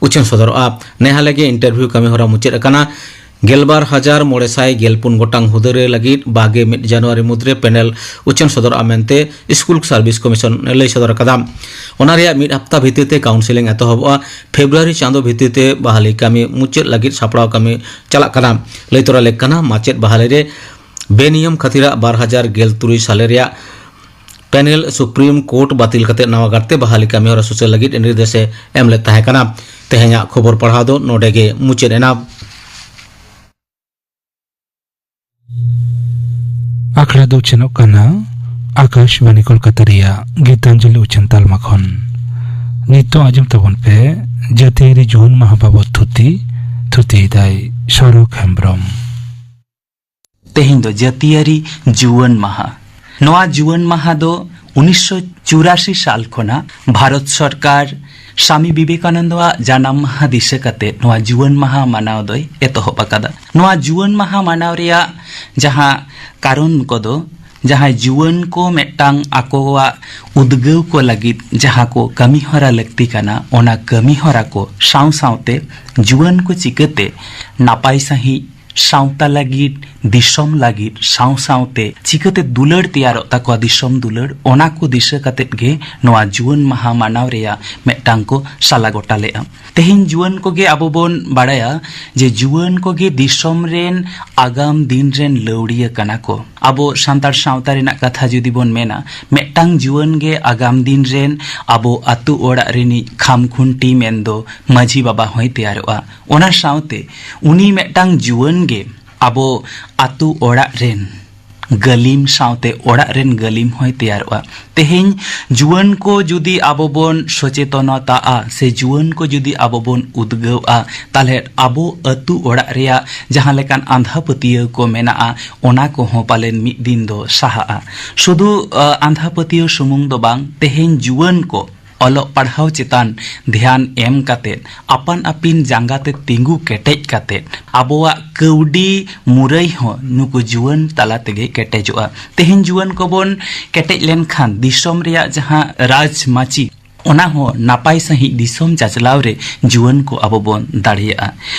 ᱩᱪᱷᱟᱹᱱ ᱥᱚᱫᱚᱨᱚᱜᱼᱟ᱾ ᱱᱮᱦᱟᱞᱮ ᱜᱮ ᱤᱱᱴᱟᱨᱵᱷᱤᱭᱩ ᱠᱟᱹᱢᱤ ᱦᱚᱨᱟ ᱢᱩᱪᱟᱹᱫ ᱟᱠᱟᱱᱟ᱾ ᱜᱮᱞᱵᱟᱨ ᱦᱟᱡᱟᱨ ᱢᱚᱬᱮ ᱥᱟᱭ ᱜᱮᱞ ᱯᱩᱱ ᱜᱚᱴᱟᱝ ᱦᱩᱫᱟᱹ ᱨᱮ ᱞᱟᱹᱜᱤᱫ ᱵᱟᱜᱮ ᱢᱤᱫ ᱡᱟᱱᱩᱣᱟᱨᱤ ᱢᱩᱫᱽᱨᱮ ᱯᱮᱱᱮᱞ ᱩᱪᱷᱟᱹᱱ ᱥᱚᱫᱚᱨᱚᱜᱼᱟ ᱢᱮᱱᱛᱮ ᱥᱠᱩᱞ ᱥᱟᱨᱵᱷᱤᱥ ᱠᱚᱢᱤᱥᱚᱱ ᱮ ᱞᱟᱹᱭ ᱥᱚᱫᱚᱨ ᱟᱠᱟᱫᱟ᱾ ᱚᱱᱟ ᱨᱮᱭᱟᱜ ᱢᱤᱫ ᱦᱟᱯᱛᱟ ᱵᱷᱤᱛᱤᱨ ᱛᱮ ᱠᱟᱣᱩᱱᱥᱮᱞᱤᱝ ᱮᱛᱚᱦᱚᱵᱚᱜᱼᱟ᱾ ᱯᱷᱮᱵᱽᱨᱩᱣᱟᱨᱤ ᱪᱟᱸᱫᱚ ᱵᱷᱤᱛᱤᱨ ᱛᱮ ᱵᱟᱦᱟᱞᱤ ᱠᱟᱹᱢᱤ ᱢᱩᱪᱟᱹᱫ ᱞᱟᱹᱜᱤᱫ ᱥᱟᱯᱲᱟᱣ ᱠᱟᱹᱢᱤ ᱪᱟᱞᱟᱜ ᱠᱟᱱᱟ᱾ ᱞᱟᱹᱭ ᱛᱚᱨᱟ ᱞᱮᱠ ᱠᱟᱱᱟ, ᱢᱟᱪᱮᱫ ᱵᱟᱦᱟᱞᱤ ᱨᱮ ᱵᱮᱱᱤᱭᱚᱢ ᱠᱷᱟᱹᱛᱤᱨᱟᱜ ᱵᱟᱨ ᱦᱟᱡᱟᱨ ᱜᱮᱞ ᱛᱩᱨᱩᱭ ᱥᱟᱞᱮ ᱨᱮᱭᱟᱜ ᱯᱮᱱᱮᱞ ᱥᱩᱯᱨᱤᱢ ᱠᱳᱨᱴ ᱵᱟᱹᱛᱤᱞ ᱠᱟᱛᱮ ᱱᱟᱣᱟ ᱜᱟᱨᱛᱮ ᱵᱟᱦᱟᱞᱤ ᱠᱟᱹᱢᱤᱦᱚᱨᱟ ᱥᱩᱥᱟᱹᱨ ᱞᱟᱹᱜᱤᱫ ᱱᱤᱨᱫᱮᱥ ᱮ ᱮᱢ ᱞᱮᱫ ᱛᱟᱦᱮᱸ ᱠᱟᱱᱟ᱾ ᱛᱮᱦᱮᱧᱟᱜ ᱠᱷᱚᱵᱚᱨ ᱯᱟᱲᱦᱟᱣ ᱫᱚ ᱱᱚᱰᱮ ᱜᱮ ᱢᱩᱪᱟᱹᱫ ᱮᱱᱟ᱾ ᱟᱠᱷᱲᱟ ᱫᱚ ᱩᱪᱷᱟᱹᱱᱚᱜ ᱠᱟᱱᱟ ᱟᱠᱟᱥᱵᱟᱱᱤ ᱠᱳᱞᱠᱟᱛᱟ ᱨᱮᱭᱟᱜ ᱜᱤᱛᱟᱧᱡᱚᱞᱤ ᱩᱪᱷᱟᱹᱱ ᱛᱟᱞᱢᱟ ᱠᱷᱚᱱ᱾ ᱱᱤᱛᱚᱜ ᱟᱸᱡᱚᱢ ᱛᱟᱵᱚᱱ ᱯᱮ ᱡᱟᱹᱛᱤᱭᱟᱹᱨᱤ ᱡᱩᱣᱟᱹᱱ ᱢᱟᱦᱟ ᱵᱟᱵᱚᱛ ᱛᱷᱩᱛᱤ᱾ ᱛᱷᱩᱛᱤᱭᱮᱫᱟᱭ ᱥᱚᱨᱚᱠ ᱦᱮᱢᱵᱽᱨᱚᱢ᱾ ᱛᱮᱦᱮᱧ ᱫᱚ ᱡᱟᱹᱛᱤᱭᱟᱹᱨᱤ ᱡᱩᱣᱟᱹᱱ ᱢᱟᱦᱟ᱾ ᱱᱚᱣᱟ ᱡᱩᱣᱟᱹᱱ ᱢᱟᱦᱟ ᱫᱚ ᱩᱱᱤᱥᱥᱚ ᱪᱩᱨᱟᱥᱤ ᱥᱟᱞ ᱠᱷᱚᱱᱟᱜ ᱵᱷᱟᱨᱚᱛ ᱥᱚᱨᱠᱟᱨ ᱥᱟᱢᱤ ᱵᱤᱵᱮᱠᱟᱱᱚᱱᱫᱚᱣᱟᱜ ᱡᱟᱱᱟᱢ ᱢᱟᱦᱟ ᱫᱤᱥᱟᱹ ᱠᱟᱛᱮ ᱱᱚᱣᱟ ᱡᱩᱣᱟᱹᱱ ᱢᱟᱦᱟ ᱢᱟᱱᱟᱣ ᱫᱚᱭ ᱮᱛᱚᱦᱚᱵ ᱟᱠᱟᱫᱟ᱾ ᱱᱚᱣᱟ ᱡᱩᱣᱟᱹᱱ ᱢᱟᱦᱟ ᱢᱟᱱᱟᱣ ᱨᱮᱭᱟᱜ ᱡᱟᱦᱟᱸ ᱠᱟᱨᱚᱱ ᱠᱚᱫᱚ, ᱡᱟᱦᱟᱸᱭ ᱡᱩᱣᱟᱹᱱ ᱠᱚ ᱢᱤᱫᱴᱟᱝ ᱟᱠᱚᱣᱟᱜ ᱩᱫᱽᱜᱟᱹᱣ ᱠᱚ ᱞᱟᱹᱜᱤᱫ ᱡᱟᱦᱟᱸ ᱠᱚ ᱠᱟᱹᱢᱤ ᱦᱚᱨᱟ ᱞᱟᱹᱠᱛᱤ ᱠᱟᱱᱟ, ᱚᱱᱟ ᱠᱟᱹᱢᱤ ᱦᱚᱨᱟ ᱠᱚ ᱥᱟᱶ ᱥᱟᱶᱛᱮ ᱡᱩᱣᱟᱹᱱ ᱠᱚ ᱪᱤᱠᱟᱹᱛᱮ ᱱᱟᱯᱟᱭ ᱥᱟᱺᱦᱤᱡ ᱥᱟᱶᱛᱟ ᱞᱟᱹᱜᱤᱫ, ᱫᱤᱥᱚᱢ ᱞᱟᱹᱜᱤᱫ, ᱥᱟᱶ ᱥᱟᱶᱛᱮ ᱪᱤᱠᱟᱹᱛᱮ ᱫᱩᱞᱟᱹᱲ ᱛᱮᱭᱟᱨᱚᱜ ᱛᱟᱠᱚᱣᱟ, ᱫᱤᱥᱚᱢ ᱫᱩᱞᱟᱹᱲ, ᱚᱱᱟ ᱠᱚ ᱫᱤᱥᱟᱹ ᱠᱟᱛᱮᱫ ᱜᱮ ᱱᱚᱣᱟ ᱡᱩᱣᱟᱹᱱ ᱢᱟᱦᱟ ᱢᱟᱱᱟᱣ ᱨᱮᱭᱟᱜ ᱢᱤᱫᱴᱟᱝ ᱠᱚ ᱥᱟᱞᱟ ᱜᱚᱴᱟ ᱞᱮᱫᱼᱟ᱾ ᱛᱮᱦᱮᱧ ᱡᱩᱣᱟᱹᱱ ᱠᱚᱜᱮ ᱟᱵᱚ ᱵᱚᱱ ᱵᱟᱲᱟᱭᱟ ᱡᱮ ᱡᱩᱣᱟᱹᱱ ᱠᱚᱜᱮ ᱫᱤᱥᱚᱢ ᱨᱮᱱ ᱟᱜᱟᱢ ᱫᱤᱱ ᱨᱮᱱ ᱞᱟᱹᱣᱲᱤᱭᱟᱹ ᱠᱟᱱᱟ ᱠᱚ᱾ ᱟᱵᱚ ᱥᱟᱱᱛᱟᱲ ᱥᱟᱶᱛᱟ ᱨᱮᱱᱟᱜ ᱠᱟᱛᱷᱟ ᱡᱩᱫᱤ ᱵᱚᱱ ᱢᱮᱱᱟ, ᱢᱤᱫᱴᱟᱝ ᱡᱩᱣᱟᱹᱱ ᱜᱮ ᱟᱜᱟᱢ ᱫᱤᱱ ᱨᱮᱱ ᱟᱵᱚ ᱟᱹᱛᱩ ᱚᱲᱟᱜ ᱨᱤᱱᱤᱡ ᱠᱷᱟᱢᱠᱷᱩᱱᱴᱤ ᱢᱮᱱᱫᱚ ᱢᱟᱹᱡᱷᱤ ᱵᱟᱵᱟ ᱦᱚᱸᱭ ᱛᱮᱭᱟᱨᱚᱜᱼᱟ᱾ ᱚᱱᱟ ᱥᱟᱶᱛᱮ ᱩᱱᱤ ᱢᱤᱫᱴᱟᱝ ᱡᱩᱣᱟᱹᱱ ᱜᱮ ᱟᱵᱚ ᱟᱹᱛᱩ ᱚᱲᱟᱜ ᱨᱮᱱ ᱜᱟᱹᱞᱤᱢ ᱥᱟᱶᱛᱮ ᱚᱲᱟᱜ ᱨᱮᱱ ᱜᱟᱹᱞᱤᱢ ᱦᱚᱸᱭ ᱛᱮᱭᱟᱨᱚᱜᱼᱟ᱾ ᱛᱮᱦᱮᱧ ᱡᱩᱣᱟᱹᱱ ᱠᱚ ᱡᱩᱫᱤ ᱟᱵᱚ ᱵᱚᱱ ᱥᱚᱪᱮᱛᱚᱱᱚᱛᱟᱜᱼᱟ ᱥᱮ ᱡᱩᱣᱟᱹᱱ ᱠᱚ ᱡᱩᱫᱤ ᱟᱵᱚ ᱵᱚᱱ ᱩᱫᱽᱜᱟᱹᱣᱼᱟ, ᱛᱟᱦᱞᱮ ᱟᱵᱚ ᱟᱹᱛᱩ ᱚᱲᱟᱜ ᱨᱮᱭᱟᱜ ᱡᱟᱦᱟᱸ ᱞᱮᱠᱟᱱ ᱟᱸᱫᱷᱟ ᱯᱟᱹᱛᱭᱟᱹᱣ ᱠᱚ ᱢᱮᱱᱟᱜᱼᱟ, ᱚᱱᱟ ᱠᱚᱦᱚᱸ ᱯᱟᱞᱮᱱ ᱢᱤᱫ ᱫᱤᱱ ᱫᱚ ᱥᱟᱦᱟᱜᱼᱟ᱾ ᱥᱩᱫᱷᱩ, ᱟ, ᱟᱸᱫᱷᱟ ᱯᱟᱹᱛᱭᱟᱹᱣ ᱥᱩᱢᱩᱝ ᱫᱚ ᱵᱟᱝ, ᱛᱮᱦᱮᱧ ᱡᱩᱣᱟᱹᱱ ᱠᱚ ᱚᱞᱚᱜ ᱯᱟᱲᱦᱟᱣ ᱪᱮᱛᱟᱱ ᱫᱷᱮᱭᱟᱱ ᱮᱢ ᱠᱟᱛᱮᱫ, ᱟᱯᱟᱱ ᱟᱹᱯᱤᱱ ᱡᱟᱸᱜᱟ ᱛᱮ ᱛᱤᱸᱜᱩ ᱠᱮᱴᱮᱡ ᱠᱟᱛᱮᱫ, ᱟᱵᱚᱣᱟᱜ ᱠᱟᱹᱣᱰᱤ ᱢᱩᱨᱟᱹᱭ ᱦᱚᱸ ᱱᱩᱠᱩ ᱡᱩᱣᱟᱹᱱ ᱛᱟᱞᱟ ᱛᱮᱜᱮ ᱠᱮᱴᱮᱡᱚᱜᱼᱟ᱾ ᱛᱮᱦᱮᱧ ᱡᱩᱣᱟᱹᱱ ᱠᱚᱵᱚᱱ ᱠᱮᱴᱮᱡ ᱞᱮᱱᱠᱷᱟᱱ ᱫᱤᱥᱚᱢ ᱨᱮᱭᱟᱜ ᱡᱟᱦᱟᱸ ᱨᱟᱡᱽ ᱢᱟᱹᱪᱤ, ᱚᱱᱟ ᱦᱚᱸ ᱱᱟᱯᱟᱭ ᱥᱟᱺᱦᱤᱡ ᱫᱤᱥᱚᱢ ᱪᱟᱪᱞᱟᱣ ᱨᱮ ᱡᱩᱣᱟᱹᱱ ᱠᱚ ᱟᱵᱚ ᱵᱚᱱ ᱫᱟᱲᱮᱭᱟᱜᱼᱟ᱾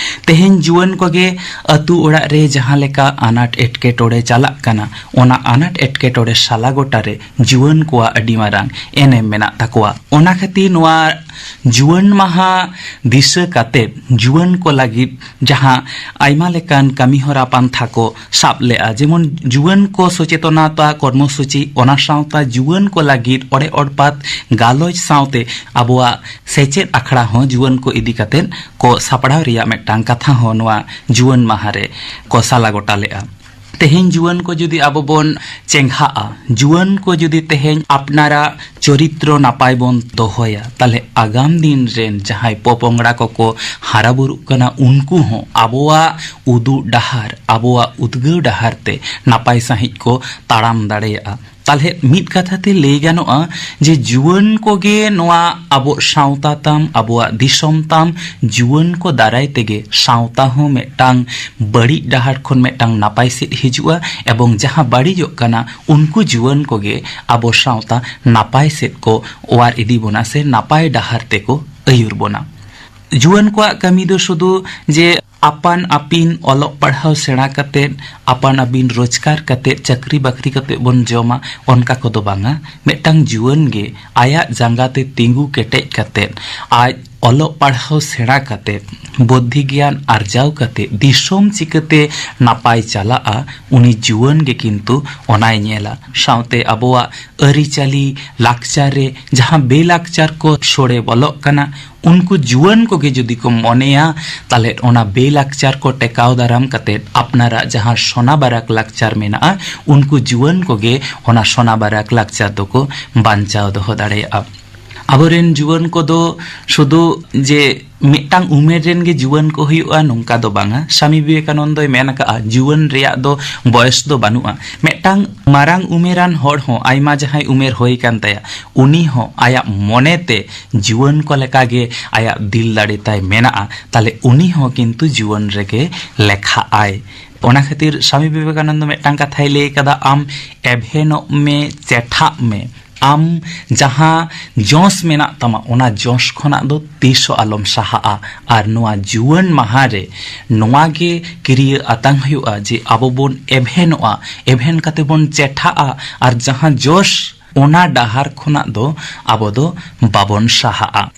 ᱛᱮᱦᱮᱧ ᱡᱩᱣᱟᱹᱱ ᱠᱚᱜᱮ ᱟᱹᱛᱩ ᱚᱲᱟᱜ ᱨᱮ ᱡᱟᱦᱟᱸ ᱞᱮᱠᱟ ᱟᱱᱟᱴ ᱮᱴᱠᱮᱴᱚᱬᱮ ᱪᱟᱞᱟᱜ ᱠᱟᱱᱟ, ᱚᱱᱟ ᱟᱱᱟᱴ ᱮᱴᱠᱮᱴᱚᱬᱮ ᱥᱟᱞᱟ ᱜᱚᱴᱟ ᱨᱮ ᱡᱩᱣᱟᱹᱱ ᱠᱚᱣᱟᱜ ᱟᱹᱰᱤ ᱢᱟᱨᱟᱝ ᱮᱱᱮᱢ ᱢᱮᱱᱟᱜ ᱛᱟᱠᱚᱣᱟ᱾ ᱚᱱᱟ ᱠᱷᱟᱹᱛᱤᱨ ᱱᱚᱣᱟ ᱡᱩᱣᱟᱹᱱ ᱢᱟᱦᱟ ᱫᱤᱥᱟᱹ ᱠᱟᱛᱮᱫ ᱡᱩᱣᱟᱹᱱ ᱠᱚ ᱞᱟᱹᱜᱤᱫ ᱡᱟᱦᱟᱸ ᱟᱭᱢᱟ ᱞᱮᱠᱟᱱ ᱠᱟᱹᱢᱤᱦᱚᱨᱟ ᱯᱟᱱᱛᱷᱟ ᱠᱚ ᱥᱟᱵ ᱞᱮᱫᱼᱟ, ᱡᱮᱢᱚᱱ ᱡᱩᱣᱟᱹᱱ ᱠᱚ ᱥᱚᱪᱮᱛᱚᱱᱟᱛᱟ ᱠᱚᱨᱢᱚᱥᱩᱪᱤ, ᱚᱱᱟ ᱥᱟᱶᱛᱟ ᱡᱩᱣᱟᱹᱱ ᱠᱚ ᱞᱟᱹᱜᱤᱫ ᱚᱲᱮ ᱚᱲᱯᱟᱛ ᱜᱟᱞᱚᱪ ᱥᱟᱶᱛᱮ ᱟᱵᱚᱣᱟᱜ ᱥᱮᱪᱮᱫ ᱟᱠᱷᱲᱟ ᱦᱚᱸ ᱡᱩᱣᱟᱹᱱ ᱠᱚ ᱤᱫᱤ ᱠᱟᱛᱮᱫ ᱠᱚ ᱥᱟᱯᱲᱟᱣ ᱨᱮᱭᱟᱜ ᱢᱤᱫᱴᱟᱝ ᱠᱟᱛᱷᱟ ᱦᱚᱸ ᱱᱚᱣᱟ ᱡᱩᱣᱟᱹᱱ ᱢᱟᱦᱟ ᱨᱮ ᱠᱚ ᱥᱟᱞᱟ ᱜᱚᱴᱟ ᱞᱮᱫᱼᱟ᱾ ᱛᱮᱦᱮᱧ ᱡᱩᱣᱟᱹᱱ ᱠᱚ ᱡᱩᱫᱤ ᱟᱵᱚ ᱵᱚᱱ ᱪᱮᱸᱜᱷᱟᱜᱼᱟ, ᱡᱩᱣᱟᱹᱱ ᱠᱚ ᱡᱩᱫᱤ ᱛᱮᱦᱮᱧ ᱟᱯᱱᱟᱨᱟᱜ ᱪᱚᱨᱤᱛᱨᱚ ᱱᱟᱯᱟᱭ ᱵᱚᱱ ᱫᱚᱦᱚᱭᱟ, ᱛᱟᱦᱞᱮ ᱟᱜᱟᱢ ᱫᱤᱱ ᱨᱮᱱ ᱡᱟᱦᱟᱸᱭ ᱯᱚᱯᱚᱝᱲᱟ ᱠᱚᱠᱚ ᱦᱟᱨᱟ ᱵᱩᱨᱩᱜ ᱠᱟᱱᱟ, ᱩᱱᱠᱩ ᱦᱚᱸ ᱟᱵᱚᱣᱟᱜ ᱩᱫᱩᱜ ᱰᱟᱦᱟᱨ, ᱟᱵᱚᱣᱟᱜ ᱩᱫᱽᱜᱟᱹᱣ ᱰᱟᱦᱟᱨ ᱛᱮ ᱱᱟᱯᱟᱭ ᱥᱟᱺᱦᱤᱡ ᱠᱚ ᱛᱟᱲᱟᱢ ᱫᱟᱲᱮᱭᱟᱜᱼᱟ᱾ ᱛᱟᱦᱞᱮ ᱢᱤᱫ ᱠᱟᱛᱷᱟ ᱛᱮ ᱞᱟᱹᱭ ᱜᱟᱱᱚᱜᱼᱟ ᱡᱮ ᱡᱩᱣᱟᱹᱱ ᱠᱚᱜᱮ ᱱᱚᱣᱟ ᱟᱵᱚ ᱥᱟᱶᱛᱟ ᱛᱟᱢ, ᱟᱵᱚᱣᱟᱜ ᱫᱤᱥᱚᱢ ᱛᱟᱢ, ᱡᱩᱣᱟᱹᱱ ᱠᱚ ᱫᱟᱨᱟᱭ ᱛᱮᱜᱮ ᱥᱟᱶᱛᱟ ᱦᱚᱸ ᱢᱤᱫᱴᱟᱝ ᱵᱟᱹᱲᱤᱡ ᱰᱟᱦᱟᱨ ᱠᱷᱚᱱ ᱢᱤᱫᱴᱟᱝ ᱱᱟᱯᱟᱭ ᱥᱮᱫ ᱦᱤᱡᱩᱜᱼᱟ, ᱮᱵᱚᱝ ᱡᱟᱦᱟᱸ ᱵᱟᱹᱲᱤᱡᱚᱜ ᱠᱟᱱᱟ, ᱩᱱᱠᱩ ᱡᱩᱣᱟᱹᱱ ᱠᱚᱜᱮ ᱟᱵᱚ ᱥᱟᱶᱛᱟ ᱱᱟᱯᱟᱭ ᱥᱮᱫ ᱠᱚ ᱚᱣᱟᱨ ᱤᱫᱤ ᱵᱚᱱᱟ ᱥᱮ ᱱᱟᱯᱟᱭ ᱰᱟᱦᱟᱨ ᱛᱮᱠᱚ ᱟᱹᱭᱩᱨ ᱵᱚᱱᱟ᱾ ᱡᱩᱣᱟᱹᱱ ᱠᱚᱣᱟᱜ ᱠᱟᱹᱢᱤ ᱫᱚ ᱥᱩᱫᱷᱩ ᱡᱮ ᱟᱯᱟᱱ ᱟᱹᱯᱤᱱ ᱚᱞᱚᱜ ᱯᱟᱲᱦᱟᱣ ᱥᱮᱬᱟ ᱠᱟᱛᱮᱫ, ᱟᱯᱟᱱ ᱟᱹᱯᱤᱱ ᱨᱳᱡᱽᱜᱟᱨ ᱠᱟᱛᱮᱫ, ᱪᱟᱹᱠᱨᱤ ᱵᱟᱹᱠᱨᱤ ᱠᱟᱛᱮᱫ ᱵᱚᱱ ᱡᱚᱢᱟ, ᱚᱱᱠᱟ ᱠᱚᱫᱚ ᱵᱟᱝᱟ᱾ ᱢᱤᱫᱴᱟᱝ ᱡᱩᱣᱟᱹᱱ ᱜᱮ ᱟᱭᱟᱜ ᱡᱟᱸᱜᱟ ᱛᱮ ᱛᱤᱸᱜᱩ ᱠᱮᱴᱮᱡ ᱠᱟᱛᱮᱫ, ᱟᱡ ᱚᱞᱚᱜ ᱯᱟᱲᱦᱟᱣ ᱥᱮᱬᱟ ᱠᱟᱛᱮᱫ, ᱵᱩᱫᱽᱫᱷᱤ ᱜᱮᱭᱟᱱ ᱟᱨᱡᱟᱣ ᱠᱟᱛᱮᱫ ᱫᱤᱥᱚᱢ ᱪᱤᱠᱟᱹᱛᱮ ᱱᱟᱯᱟᱭ ᱪᱟᱞᱟᱜᱼᱟ, ᱩᱱᱤ ᱡᱩᱣᱟᱹᱱ ᱜᱮ ᱠᱤᱱᱛᱩ ᱚᱱᱟᱭ ᱧᱮᱞᱟ᱾ ᱥᱟᱶᱛᱮ ᱟᱵᱚᱣᱟᱜ ᱟᱹᱨᱤᱪᱟᱹᱞᱤ, ᱞᱟᱠᱪᱟᱨ ᱨᱮ ᱡᱟᱦᱟᱸ ᱵᱮᱞᱟᱠᱪᱟᱨ ᱠᱚ ᱥᱚᱲᱮ ᱵᱚᱞᱚᱜ ᱠᱟᱱᱟ, ᱩᱱᱠᱩ ᱡᱩᱣᱟᱹᱱ ᱠᱚᱜᱮ ᱡᱩᱫᱤ ᱠᱚ ᱢᱚᱱᱮᱭᱟ, ᱛᱟᱦᱞᱮ ᱚᱱᱟ ᱵᱮᱞᱟᱠᱪᱟᱨ ᱠᱚ ᱴᱮᱠᱟᱣ ᱫᱟᱨᱟᱢ ᱠᱟᱛᱮᱫ ᱟᱯᱱᱟᱨᱟᱜ ᱡᱟᱦᱟᱸ ᱥᱚᱱᱟ ᱵᱟᱨᱟᱠ ᱞᱟᱠᱪᱟᱨ ᱢᱮᱱᱟᱜᱼᱟ, ᱩᱱᱠᱩ ᱡᱩᱣᱟᱹᱱ ᱠᱚᱜᱮ ᱚᱱᱟ ᱥᱚᱱᱟ ᱵᱟᱨᱟᱠ ᱞᱟᱠᱪᱟᱨ ᱫᱚᱠᱚ ᱵᱟᱧᱪᱟᱣ ᱫᱚᱦᱚ ᱫᱟᱲᱮᱭᱟᱜᱼᱟ᱾ ᱟᱵᱚᱨᱮᱱ ᱡᱩᱣᱟᱹᱱ ᱠᱚᱫᱚ ᱥᱩᱫᱷᱩ ᱡᱮ ᱢᱤᱫᱴᱟᱝ ᱩᱢᱮᱨ ᱨᱮᱱ ᱜᱮ ᱡᱩᱣᱟᱹᱱ ᱠᱚ ᱦᱩᱭᱩᱜᱼᱟ, ᱱᱚᱝᱠᱟ ᱫᱚ ᱵᱟᱝᱟ᱾ ᱥᱟᱢᱤ ᱵᱤᱵᱮᱠᱟᱱᱚᱱᱫᱚᱭ ᱢᱮᱱ ᱟᱠᱟᱫᱼᱟ, ᱡᱩᱣᱟᱹᱱ ᱨᱮᱭᱟᱜ ᱫᱚ ᱵᱚᱭᱮᱥ ᱫᱚ ᱵᱟᱹᱱᱩᱜᱼᱟ᱾ ᱢᱤᱫᱴᱟᱝ ᱢᱟᱨᱟᱝ ᱩᱢᱮᱨᱟᱱ ᱦᱚᱲ ᱦᱚᱸ, ᱟᱭᱢᱟ ᱡᱟᱦᱟᱸᱭ ᱩᱢᱮᱨ ᱦᱩᱭ ᱠᱟᱱ ᱛᱟᱭᱟ, ᱩᱱᱤ ᱦᱚᱸ ᱟᱭᱟᱜ ᱢᱚᱱᱮᱛᱮ ᱡᱩᱣᱟᱹᱱ ᱠᱚ ᱞᱮᱠᱟᱜᱮ ᱟᱭᱟᱜ ᱫᱤᱞ ᱫᱟᱲᱮ ᱛᱟᱭ ᱢᱮᱱᱟᱜᱼᱟ, ᱛᱟᱦᱞᱮ ᱩᱱᱤ ᱦᱚᱸ ᱠᱤᱱᱛᱩ ᱡᱩᱣᱟᱹᱱ ᱨᱮᱜᱮ ᱞᱮᱠᱷᱟᱜ ᱟᱭ᱾ ᱚᱱᱟ ᱠᱷᱟᱹᱛᱤᱨ ᱥᱟᱢᱤ ᱵᱤᱵᱮᱠᱟᱱᱚᱱᱫᱚ ᱢᱤᱫᱴᱟᱝ ᱠᱟᱛᱷᱟᱭ ᱞᱟᱹᱭ ᱠᱟᱫᱟ, "ᱟᱢ ᱮᱵᱷᱮᱱᱚᱜ ᱢᱮ, ᱪᱮᱴᱷᱟᱜ ᱢᱮ, ᱟᱢ ᱡᱟᱦᱟᱸ ᱡᱚᱥ ᱢᱮᱱᱟᱜ ᱛᱟᱢᱟ, ᱚᱱᱟ ᱡᱚᱥ ᱠᱷᱚᱱᱟᱜ ᱫᱚ ᱛᱤᱥ ᱦᱚᱸ ᱟᱞᱚᱢ ᱥᱟᱦᱟᱜᱼᱟ᱾ ᱟᱨ ᱱᱚᱣᱟ ᱡᱩᱣᱟᱹᱱ ᱢᱟᱦᱟ ᱨᱮ ᱱᱚᱣᱟ ᱜᱮ ᱠᱤᱨᱭᱟᱹ ᱟᱛᱟᱝ ᱦᱩᱭᱩᱜᱼᱟ ᱡᱮ ᱟᱵᱚ ᱵᱚᱱ ᱮᱵᱷᱮᱱᱚᱜᱼᱟ, ᱮᱵᱷᱮᱱ ᱠᱟᱛᱮ ᱵᱚᱱ ᱪᱮᱴᱷᱟᱜᱼᱟ, ᱟᱨ ᱡᱟᱦᱟᱸ ᱡᱚᱥ, ᱚᱱᱟ ᱰᱟᱦᱟᱨ ᱠᱷᱚᱱᱟᱜ ᱫᱚ ᱟᱵᱚ ᱫᱚ ᱵᱟᱵᱚᱱ ᱥᱟᱦᱟᱜᱼᱟ᱾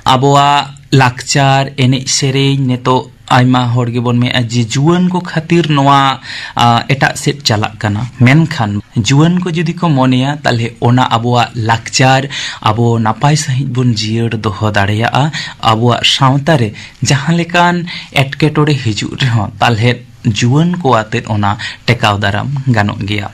ᱟᱵᱚᱣᱟᱜ ᱞᱟᱠᱪᱟᱨ, ᱮᱱᱮᱡ ᱥᱮᱨᱮᱧ, ᱱᱤᱛᱚᱜ ᱟᱭᱢᱟ ᱦᱚᱲ ᱜᱮᱵᱚᱱ ᱢᱮᱱᱟ ᱡᱮ ᱡᱩᱣᱟᱹᱱ ᱠᱚ ᱠᱷᱟᱹᱛᱤᱨ ᱱᱚᱣᱟ, ᱟ, ᱮᱴᱟᱜ ᱥᱮᱫ ᱪᱟᱞᱟᱜ ᱠᱟᱱᱟ, ᱢᱮᱱᱠᱷᱟᱱ ᱡᱩᱣᱟᱹᱱ ᱠᱚ ᱡᱩᱫᱤ ᱠᱚ ᱢᱚᱱᱮᱭᱟ, ᱛᱟᱦᱞᱮ ᱚᱱᱟ ᱟᱵᱚᱣᱟᱜ ᱞᱟᱠᱪᱟᱨ ᱟᱵᱚ ᱱᱟᱯᱟᱭ ᱥᱟᱺᱦᱤᱡ ᱵᱚᱱ ᱡᱤᱭᱟᱹᱲ ᱫᱚᱦᱚ ᱫᱟᱲᱮᱭᱟᱜᱼᱟ᱾ ᱟᱵᱚᱣᱟᱜ ᱥᱟᱶᱛᱟ ᱨᱮ ᱡᱟᱦᱟᱸ ᱞᱮᱠᱟᱱ ᱮᱴᱠᱮᱴᱚᱬᱮ ᱦᱤᱡᱩᱜ ᱨᱮᱦᱚᱸ, ᱛᱟᱦᱞᱮ ᱡᱩᱣᱟᱹᱱ ᱠᱚ ᱟᱛᱮᱫ ᱚᱱᱟ ᱴᱮᱠᱟᱣ ᱫᱟᱨᱟᱢ ᱜᱟᱱᱚᱜ ᱜᱮᱭᱟ᱾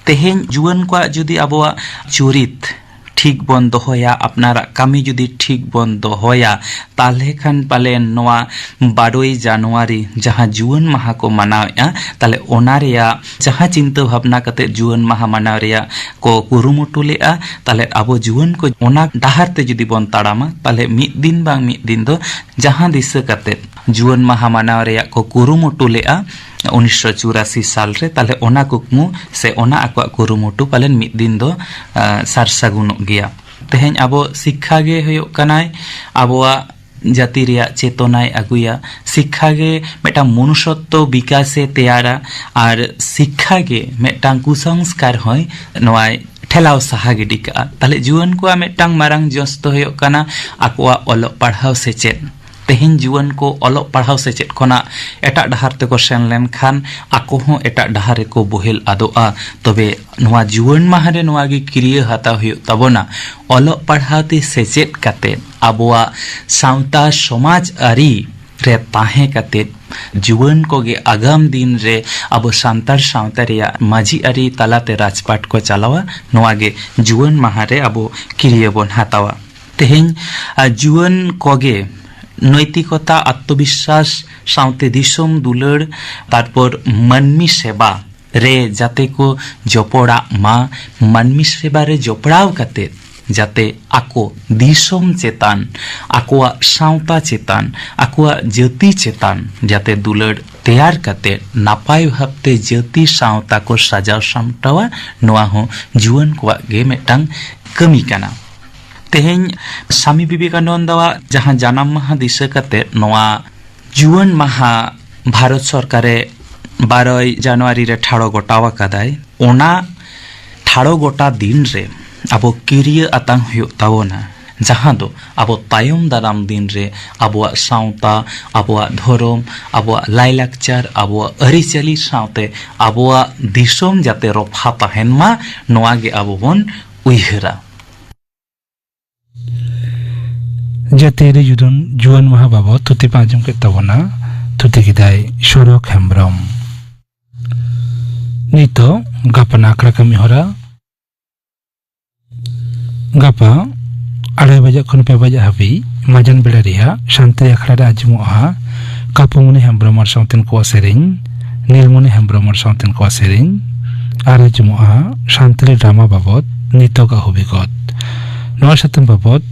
ᱛᱮᱦᱮᱧ ᱡᱩᱣᱟᱹᱱ ᱠᱚᱣᱟᱜ ᱡᱩᱫᱤ ᱟᱵᱚᱣᱟᱜ ᱪᱩᱨᱤᱛ ᱴᱷᱤᱠ ᱵᱚᱱ ᱫᱚᱦᱚᱭᱟ, ᱟᱯᱱᱟᱨᱟᱜ ᱠᱟᱹᱢᱤ ᱡᱩᱫᱤ ᱴᱷᱤᱠ ᱵᱚᱱ ᱫᱚᱦᱚᱭᱟ, ᱛᱟᱦᱞᱮ ᱠᱷᱟᱱ ᱯᱟᱞᱮᱱ ᱱᱚᱣᱟ ᱵᱟᱨᱚᱭ ᱡᱟᱱᱩᱣᱟᱨᱤ ᱡᱟᱦᱟᱸ ᱡᱩᱣᱟᱹᱱ ᱢᱟᱦᱟ ᱠᱚ ᱢᱟᱱᱟᱣᱮᱫᱼᱟ, ᱛᱟᱦᱞᱮ ᱚᱱᱟ ᱨᱮᱭᱟᱜ ᱡᱟᱦᱟᱸ ᱪᱤᱱᱛᱟᱹ ᱵᱷᱟᱵᱽᱱᱟ ᱠᱟᱛᱮ ᱡᱩᱣᱟᱹᱱ ᱢᱟᱦᱟ ᱢᱟᱱᱟᱣ ᱨᱮᱭᱟᱜ ᱠᱚ ᱠᱩᱨᱩᱢᱩᱴᱩ ᱞᱮᱫᱼᱟ, ᱛᱟᱦᱞᱮ ᱟᱵᱚ ᱡᱩᱣᱟᱹᱱ ᱠᱚ ᱚᱱᱟ ᱰᱟᱦᱟᱨ ᱛᱮ ᱡᱩᱫᱤ ᱵᱚᱱ ᱛᱟᱲᱟᱢᱟ, ᱛᱟᱦᱞᱮ ᱢᱤᱫ ᱫᱤᱱ ᱵᱟᱝ ᱢᱤᱫ ᱫᱤᱱ ᱫᱚ ᱡᱟᱦᱟᱸ ᱫᱤᱥᱟᱹ ᱠᱟᱛᱮ ᱡᱩᱣᱟᱹᱱ ᱢᱟᱦᱟ ᱢᱟᱱᱟᱣ ᱨᱮᱭᱟᱜ ᱠᱚ ᱠᱩᱨᱩᱢᱩᱴᱩ ᱞᱮᱫᱼᱟ ᱩᱱᱤᱥᱥᱚ ᱪᱩᱨᱟᱥᱤ ᱥᱟᱞ ᱨᱮ, ᱛᱟᱦᱞᱮ ᱚᱱᱟ ᱠᱩᱠᱢᱩ ᱥᱮ ᱚᱱᱟ ᱟᱠᱚᱣᱟᱜ ᱠᱩᱨᱩᱢᱩᱴᱩ ᱯᱟᱞᱮᱱ ᱢᱤᱫ ᱫᱤᱱ ᱫᱚ, ᱟ, ᱥᱟᱨ ᱥᱟᱹᱜᱩᱱᱚᱜ ᱜᱮᱭᱟ᱾ ᱛᱮᱦᱮᱧ ᱟᱵᱚ ᱥᱤᱠᱠᱷᱟ ᱜᱮ ᱦᱩᱭᱩᱜ ᱠᱟᱱᱟᱭ ᱟᱵᱚᱣᱟᱜ ᱡᱟᱹᱛᱤ ᱨᱮᱭᱟᱜ ᱪᱮᱛᱚᱱᱟᱭ ᱟᱹᱜᱩᱭᱟ, ᱥᱤᱠᱠᱷᱟ ᱜᱮ ᱢᱤᱫᱴᱟᱝ ᱢᱚᱱᱩᱥᱚᱛᱛᱚ ᱵᱤᱠᱟᱥᱮ ᱛᱮᱭᱟᱨᱟ, ᱟᱨ ᱥᱤᱠᱠᱷᱟ ᱜᱮ ᱢᱤᱫᱴᱟᱝ ᱠᱩᱥᱚᱝᱥᱠᱟᱨ ᱦᱚᱸᱭ ᱱᱚᱣᱟᱭ ᱴᱷᱮᱞᱟᱣ ᱥᱟᱦᱟ ᱜᱤᱰᱤ ᱠᱟᱜᱼᱟ᱾ ᱛᱟᱦᱞᱮ ᱡᱩᱣᱟᱹᱱ ᱠᱚᱣᱟᱜ ᱢᱤᱫᱴᱟᱝ ᱢᱟᱨᱟᱝ ᱡᱚᱥ ᱫᱚ ᱦᱩᱭᱩᱜ ᱠᱟᱱᱟ ᱟᱠᱚᱣᱟᱜ ᱚᱞᱚᱜ ᱯᱟᱲᱦᱟᱣ ᱥᱮᱪᱮᱫ᱾ ᱛᱮᱦᱮᱧ ᱡᱩᱣᱟᱹᱱ ᱠᱚ ᱚᱞᱚᱜ ᱯᱟᱲᱦᱟᱣ ᱥᱮᱪᱮᱫ ᱠᱷᱚᱱᱟᱜ ᱮᱴᱟᱜ ᱰᱟᱦᱟᱨ ᱛᱮᱠᱚ ᱥᱮᱱ ᱞᱮᱱᱠᱷᱟᱱ ᱟᱠᱚ ᱦᱚᱸ ᱮᱴᱟᱜ ᱰᱟᱦᱟᱨ ᱨᱮᱠᱚ ᱵᱚᱦᱮᱞ ᱟᱫᱚᱜᱼᱟ᱾ ᱛᱚᱵᱮ ᱱᱚᱣᱟ ᱡᱩᱣᱟᱹᱱ ᱢᱟᱦᱟ ᱨᱮ ᱱᱚᱣᱟ ᱜᱮ ᱠᱤᱨᱭᱟᱹ ᱦᱟᱛᱟᱣ ᱦᱩᱭᱩᱜ ᱛᱟᱵᱚᱱᱟ, ᱚᱞᱚᱜ ᱯᱟᱲᱦᱟᱣ ᱛᱮ ᱥᱮᱪᱮᱫ ᱠᱟᱛᱮ ᱟᱵᱚᱣᱟᱜ ᱥᱟᱶᱛᱟ ᱥᱚᱢᱟᱡᱽ ᱟᱹᱨᱤ ᱨᱮ ᱛᱟᱦᱮᱸ ᱠᱟᱛᱮ ᱡᱩᱣᱟᱹᱱ ᱠᱚᱜᱮ ᱟᱜᱟᱢ ᱫᱤᱱ ᱨᱮ ᱟᱵᱚ ᱥᱟᱱᱛᱟᱲ ᱥᱟᱶᱛᱟ ᱨᱮᱭᱟᱜ ᱢᱟᱹᱡᱷᱤ ᱟᱹᱨᱤ ᱛᱟᱞᱟᱛᱮ ᱨᱟᱡᱽᱯᱟᱴ ᱠᱚ ᱪᱟᱞᱟᱣᱟ, ᱱᱚᱣᱟ ᱜᱮ ᱡᱩᱣᱟᱹᱱ ᱢᱟᱦᱟ ᱨᱮ ᱟᱵᱚ ᱠᱤᱨᱭᱟᱹ ᱵᱚᱱ ᱦᱟᱛᱟᱣᱟ᱾ ᱛᱮᱦᱮᱧ, ᱟ, ᱡᱩᱣᱟᱹᱱ ᱠᱚᱜᱮ ᱱᱳᱭᱛᱤᱠᱚᱛᱟ, ᱟᱛᱢᱚᱵᱤᱥᱥᱟᱥ ᱥᱟᱶᱛᱮ ᱫᱤᱥᱚᱢ ᱫᱩᱞᱟᱹᱲ, ᱛᱟᱨᱯᱚᱨ ᱢᱟᱹᱱᱢᱤ ᱥᱮᱵᱟ ᱨᱮ ᱡᱟᱛᱮ ᱠᱚ ᱡᱚᱯᱚᱲᱟᱜ ᱢᱟ, ᱢᱟᱹᱱᱢᱤ ᱥᱮᱵᱟ ᱨᱮ ᱡᱚᱯᱲᱟᱣ ᱠᱟᱛᱮ ᱡᱟᱛᱮ ᱟᱠᱚ ᱫᱤᱥᱚᱢ ᱪᱮᱛᱟᱱ, ᱟᱠᱚᱣᱟᱜ ᱥᱟᱶᱛᱟ ᱪᱮᱛᱟᱱ, ᱟᱠᱚᱣᱟᱜ ᱡᱟᱹᱛᱤ ᱪᱮᱛᱟᱱ ᱡᱟᱛᱮ ᱫᱩᱞᱟᱹᱲ ᱛᱮᱭᱟᱨ ᱠᱟᱛᱮ ᱱᱟᱯᱟᱭ ᱵᱷᱟᱵᱽᱛᱮ ᱡᱟᱹᱛᱤ ᱥᱟᱶᱛᱟ ᱠᱚ ᱥᱟᱡᱟᱣ ᱥᱟᱢᱴᱟᱣᱟ, ᱱᱚᱣᱟ ᱦᱚᱸ ᱡᱩᱣᱟᱹᱱ ᱠᱚᱣᱟᱜ ᱜᱮ ᱢᱤᱫᱴᱟᱝ ᱠᱟᱹᱢᱤ ᱠᱟᱱᱟ᱾ ᱛᱮᱦᱮᱧ ᱥᱟᱢᱤ ᱵᱤᱵᱮᱠᱟᱱᱚᱱᱫᱚᱣᱟᱜ ᱡᱟᱦᱟᱸ ᱡᱟᱱᱟᱢ ᱢᱟᱦᱟ ᱫᱤᱥᱟᱹ ᱠᱟᱛᱮ ᱱᱚᱣᱟ ᱡᱩᱣᱟᱹᱱ ᱢᱟᱦᱟ ᱵᱷᱟᱨᱚᱛ ᱥᱚᱨᱠᱟᱨᱮ ᱵᱟᱨᱚᱭ ᱡᱟᱱᱩᱣᱟᱨᱤ ᱨᱮ ᱴᱷᱟᱲᱚ ᱜᱚᱴᱟᱣ ᱟᱠᱟᱫᱟᱭ, ᱚᱱᱟ ᱴᱷᱟᱲᱚ ᱜᱚᱴᱟ ᱫᱤᱱ ᱨᱮ ᱟᱵᱚ ᱠᱤᱨᱭᱟᱹ ᱟᱛᱟᱝ ᱦᱩᱭᱩᱜ ᱛᱟᱵᱚᱱᱟ, ᱡᱟᱦᱟᱸ ᱫᱚ ᱟᱵᱚ ᱛᱟᱭᱚᱢ ᱫᱟᱨᱟᱢ ᱫᱤᱱ ᱨᱮ ᱟᱵᱚᱣᱟᱜ ᱥᱟᱶᱛᱟ, ᱟᱵᱚᱣᱟᱜ ᱫᱷᱚᱨᱚᱢ, ᱟᱵᱚᱣᱟᱜ ᱞᱟᱭᱞᱟᱠᱪᱟᱨ, ᱟᱵᱚᱣᱟᱜ ᱟᱹᱨᱤᱪᱟᱹᱞᱤ ᱥᱟᱶᱛᱮ ᱟᱵᱚᱣᱟᱜ ᱫᱤᱥᱚᱢ ᱡᱟᱛᱮ ᱨᱚᱯᱷᱟ ᱛᱟᱦᱮᱱ ᱢᱟ, ᱱᱚᱣᱟ ᱜᱮ ᱟᱵᱚ ᱵᱚᱱ ᱩᱭᱦᱟᱹᱨᱟ᱾ ᱡᱟᱹᱛᱤᱭᱟᱹᱨᱤ ᱡᱩᱫᱟᱹᱱ ᱡᱩᱣᱟᱹᱱ ᱢᱟᱦᱟ ᱵᱟᱵᱚᱫ ᱛᱷᱩᱛᱤ ᱯᱮ ᱟᱸᱡᱚᱢ ᱠᱮᱫ ᱛᱟᱵᱚᱱᱟ᱾ ᱛᱷᱩᱛᱤ ᱠᱮᱫᱟᱭ ᱥᱚᱨᱚᱠ ᱦᱮᱢᱵᱽᱨᱚᱢ᱾ ᱱᱤᱛᱚᱜ ᱜᱟᱯᱟᱱ ᱟᱠᱷᱲᱟ ᱠᱟᱹᱢᱤ ᱦᱚᱨᱟ᱾ ᱜᱟᱯᱟ ᱟᱲᱟᱭ ᱵᱟᱡᱟᱜ ᱠᱷᱚᱱ ᱯᱮ ᱵᱟᱡᱟᱜ ᱦᱟᱹᱵᱤᱡ ᱢᱟᱡᱟᱱ ᱵᱮᱲᱟ ᱨᱮᱭᱟᱜ ᱥᱟᱱᱛᱤ ᱟᱠᱷᱲᱟ ᱨᱮ ᱟᱸᱡᱚᱢᱚᱜᱼᱟ ᱠᱟᱯᱩᱢᱩᱱᱤ ᱦᱮᱢᱵᱽᱨᱚᱢ ᱟᱨ ᱥᱟᱶᱛᱮᱱ ᱠᱚᱣᱟᱜ ᱥᱮᱨᱮᱧ, ᱱᱤᱞᱢᱚᱱᱤ ᱦᱮᱢᱵᱽᱨᱚᱢ ᱟᱨ ᱥᱟᱶᱛᱮᱱ ᱠᱚᱣᱟᱜ ᱥᱮᱨᱮᱧ, ᱟᱨ ᱟᱸᱡᱚᱢᱚᱜᱼᱟ ᱥᱟᱱᱛᱟᱲᱤ ᱰᱨᱟᱢᱟ ᱵᱟᱵᱚᱫ ᱱᱤᱛᱚᱜᱟᱜ ᱦᱚᱵᱤᱜᱚᱛ᱾ ᱱᱚᱣᱟ ᱥᱟᱛᱟᱢ ᱵᱟᱵᱚᱫ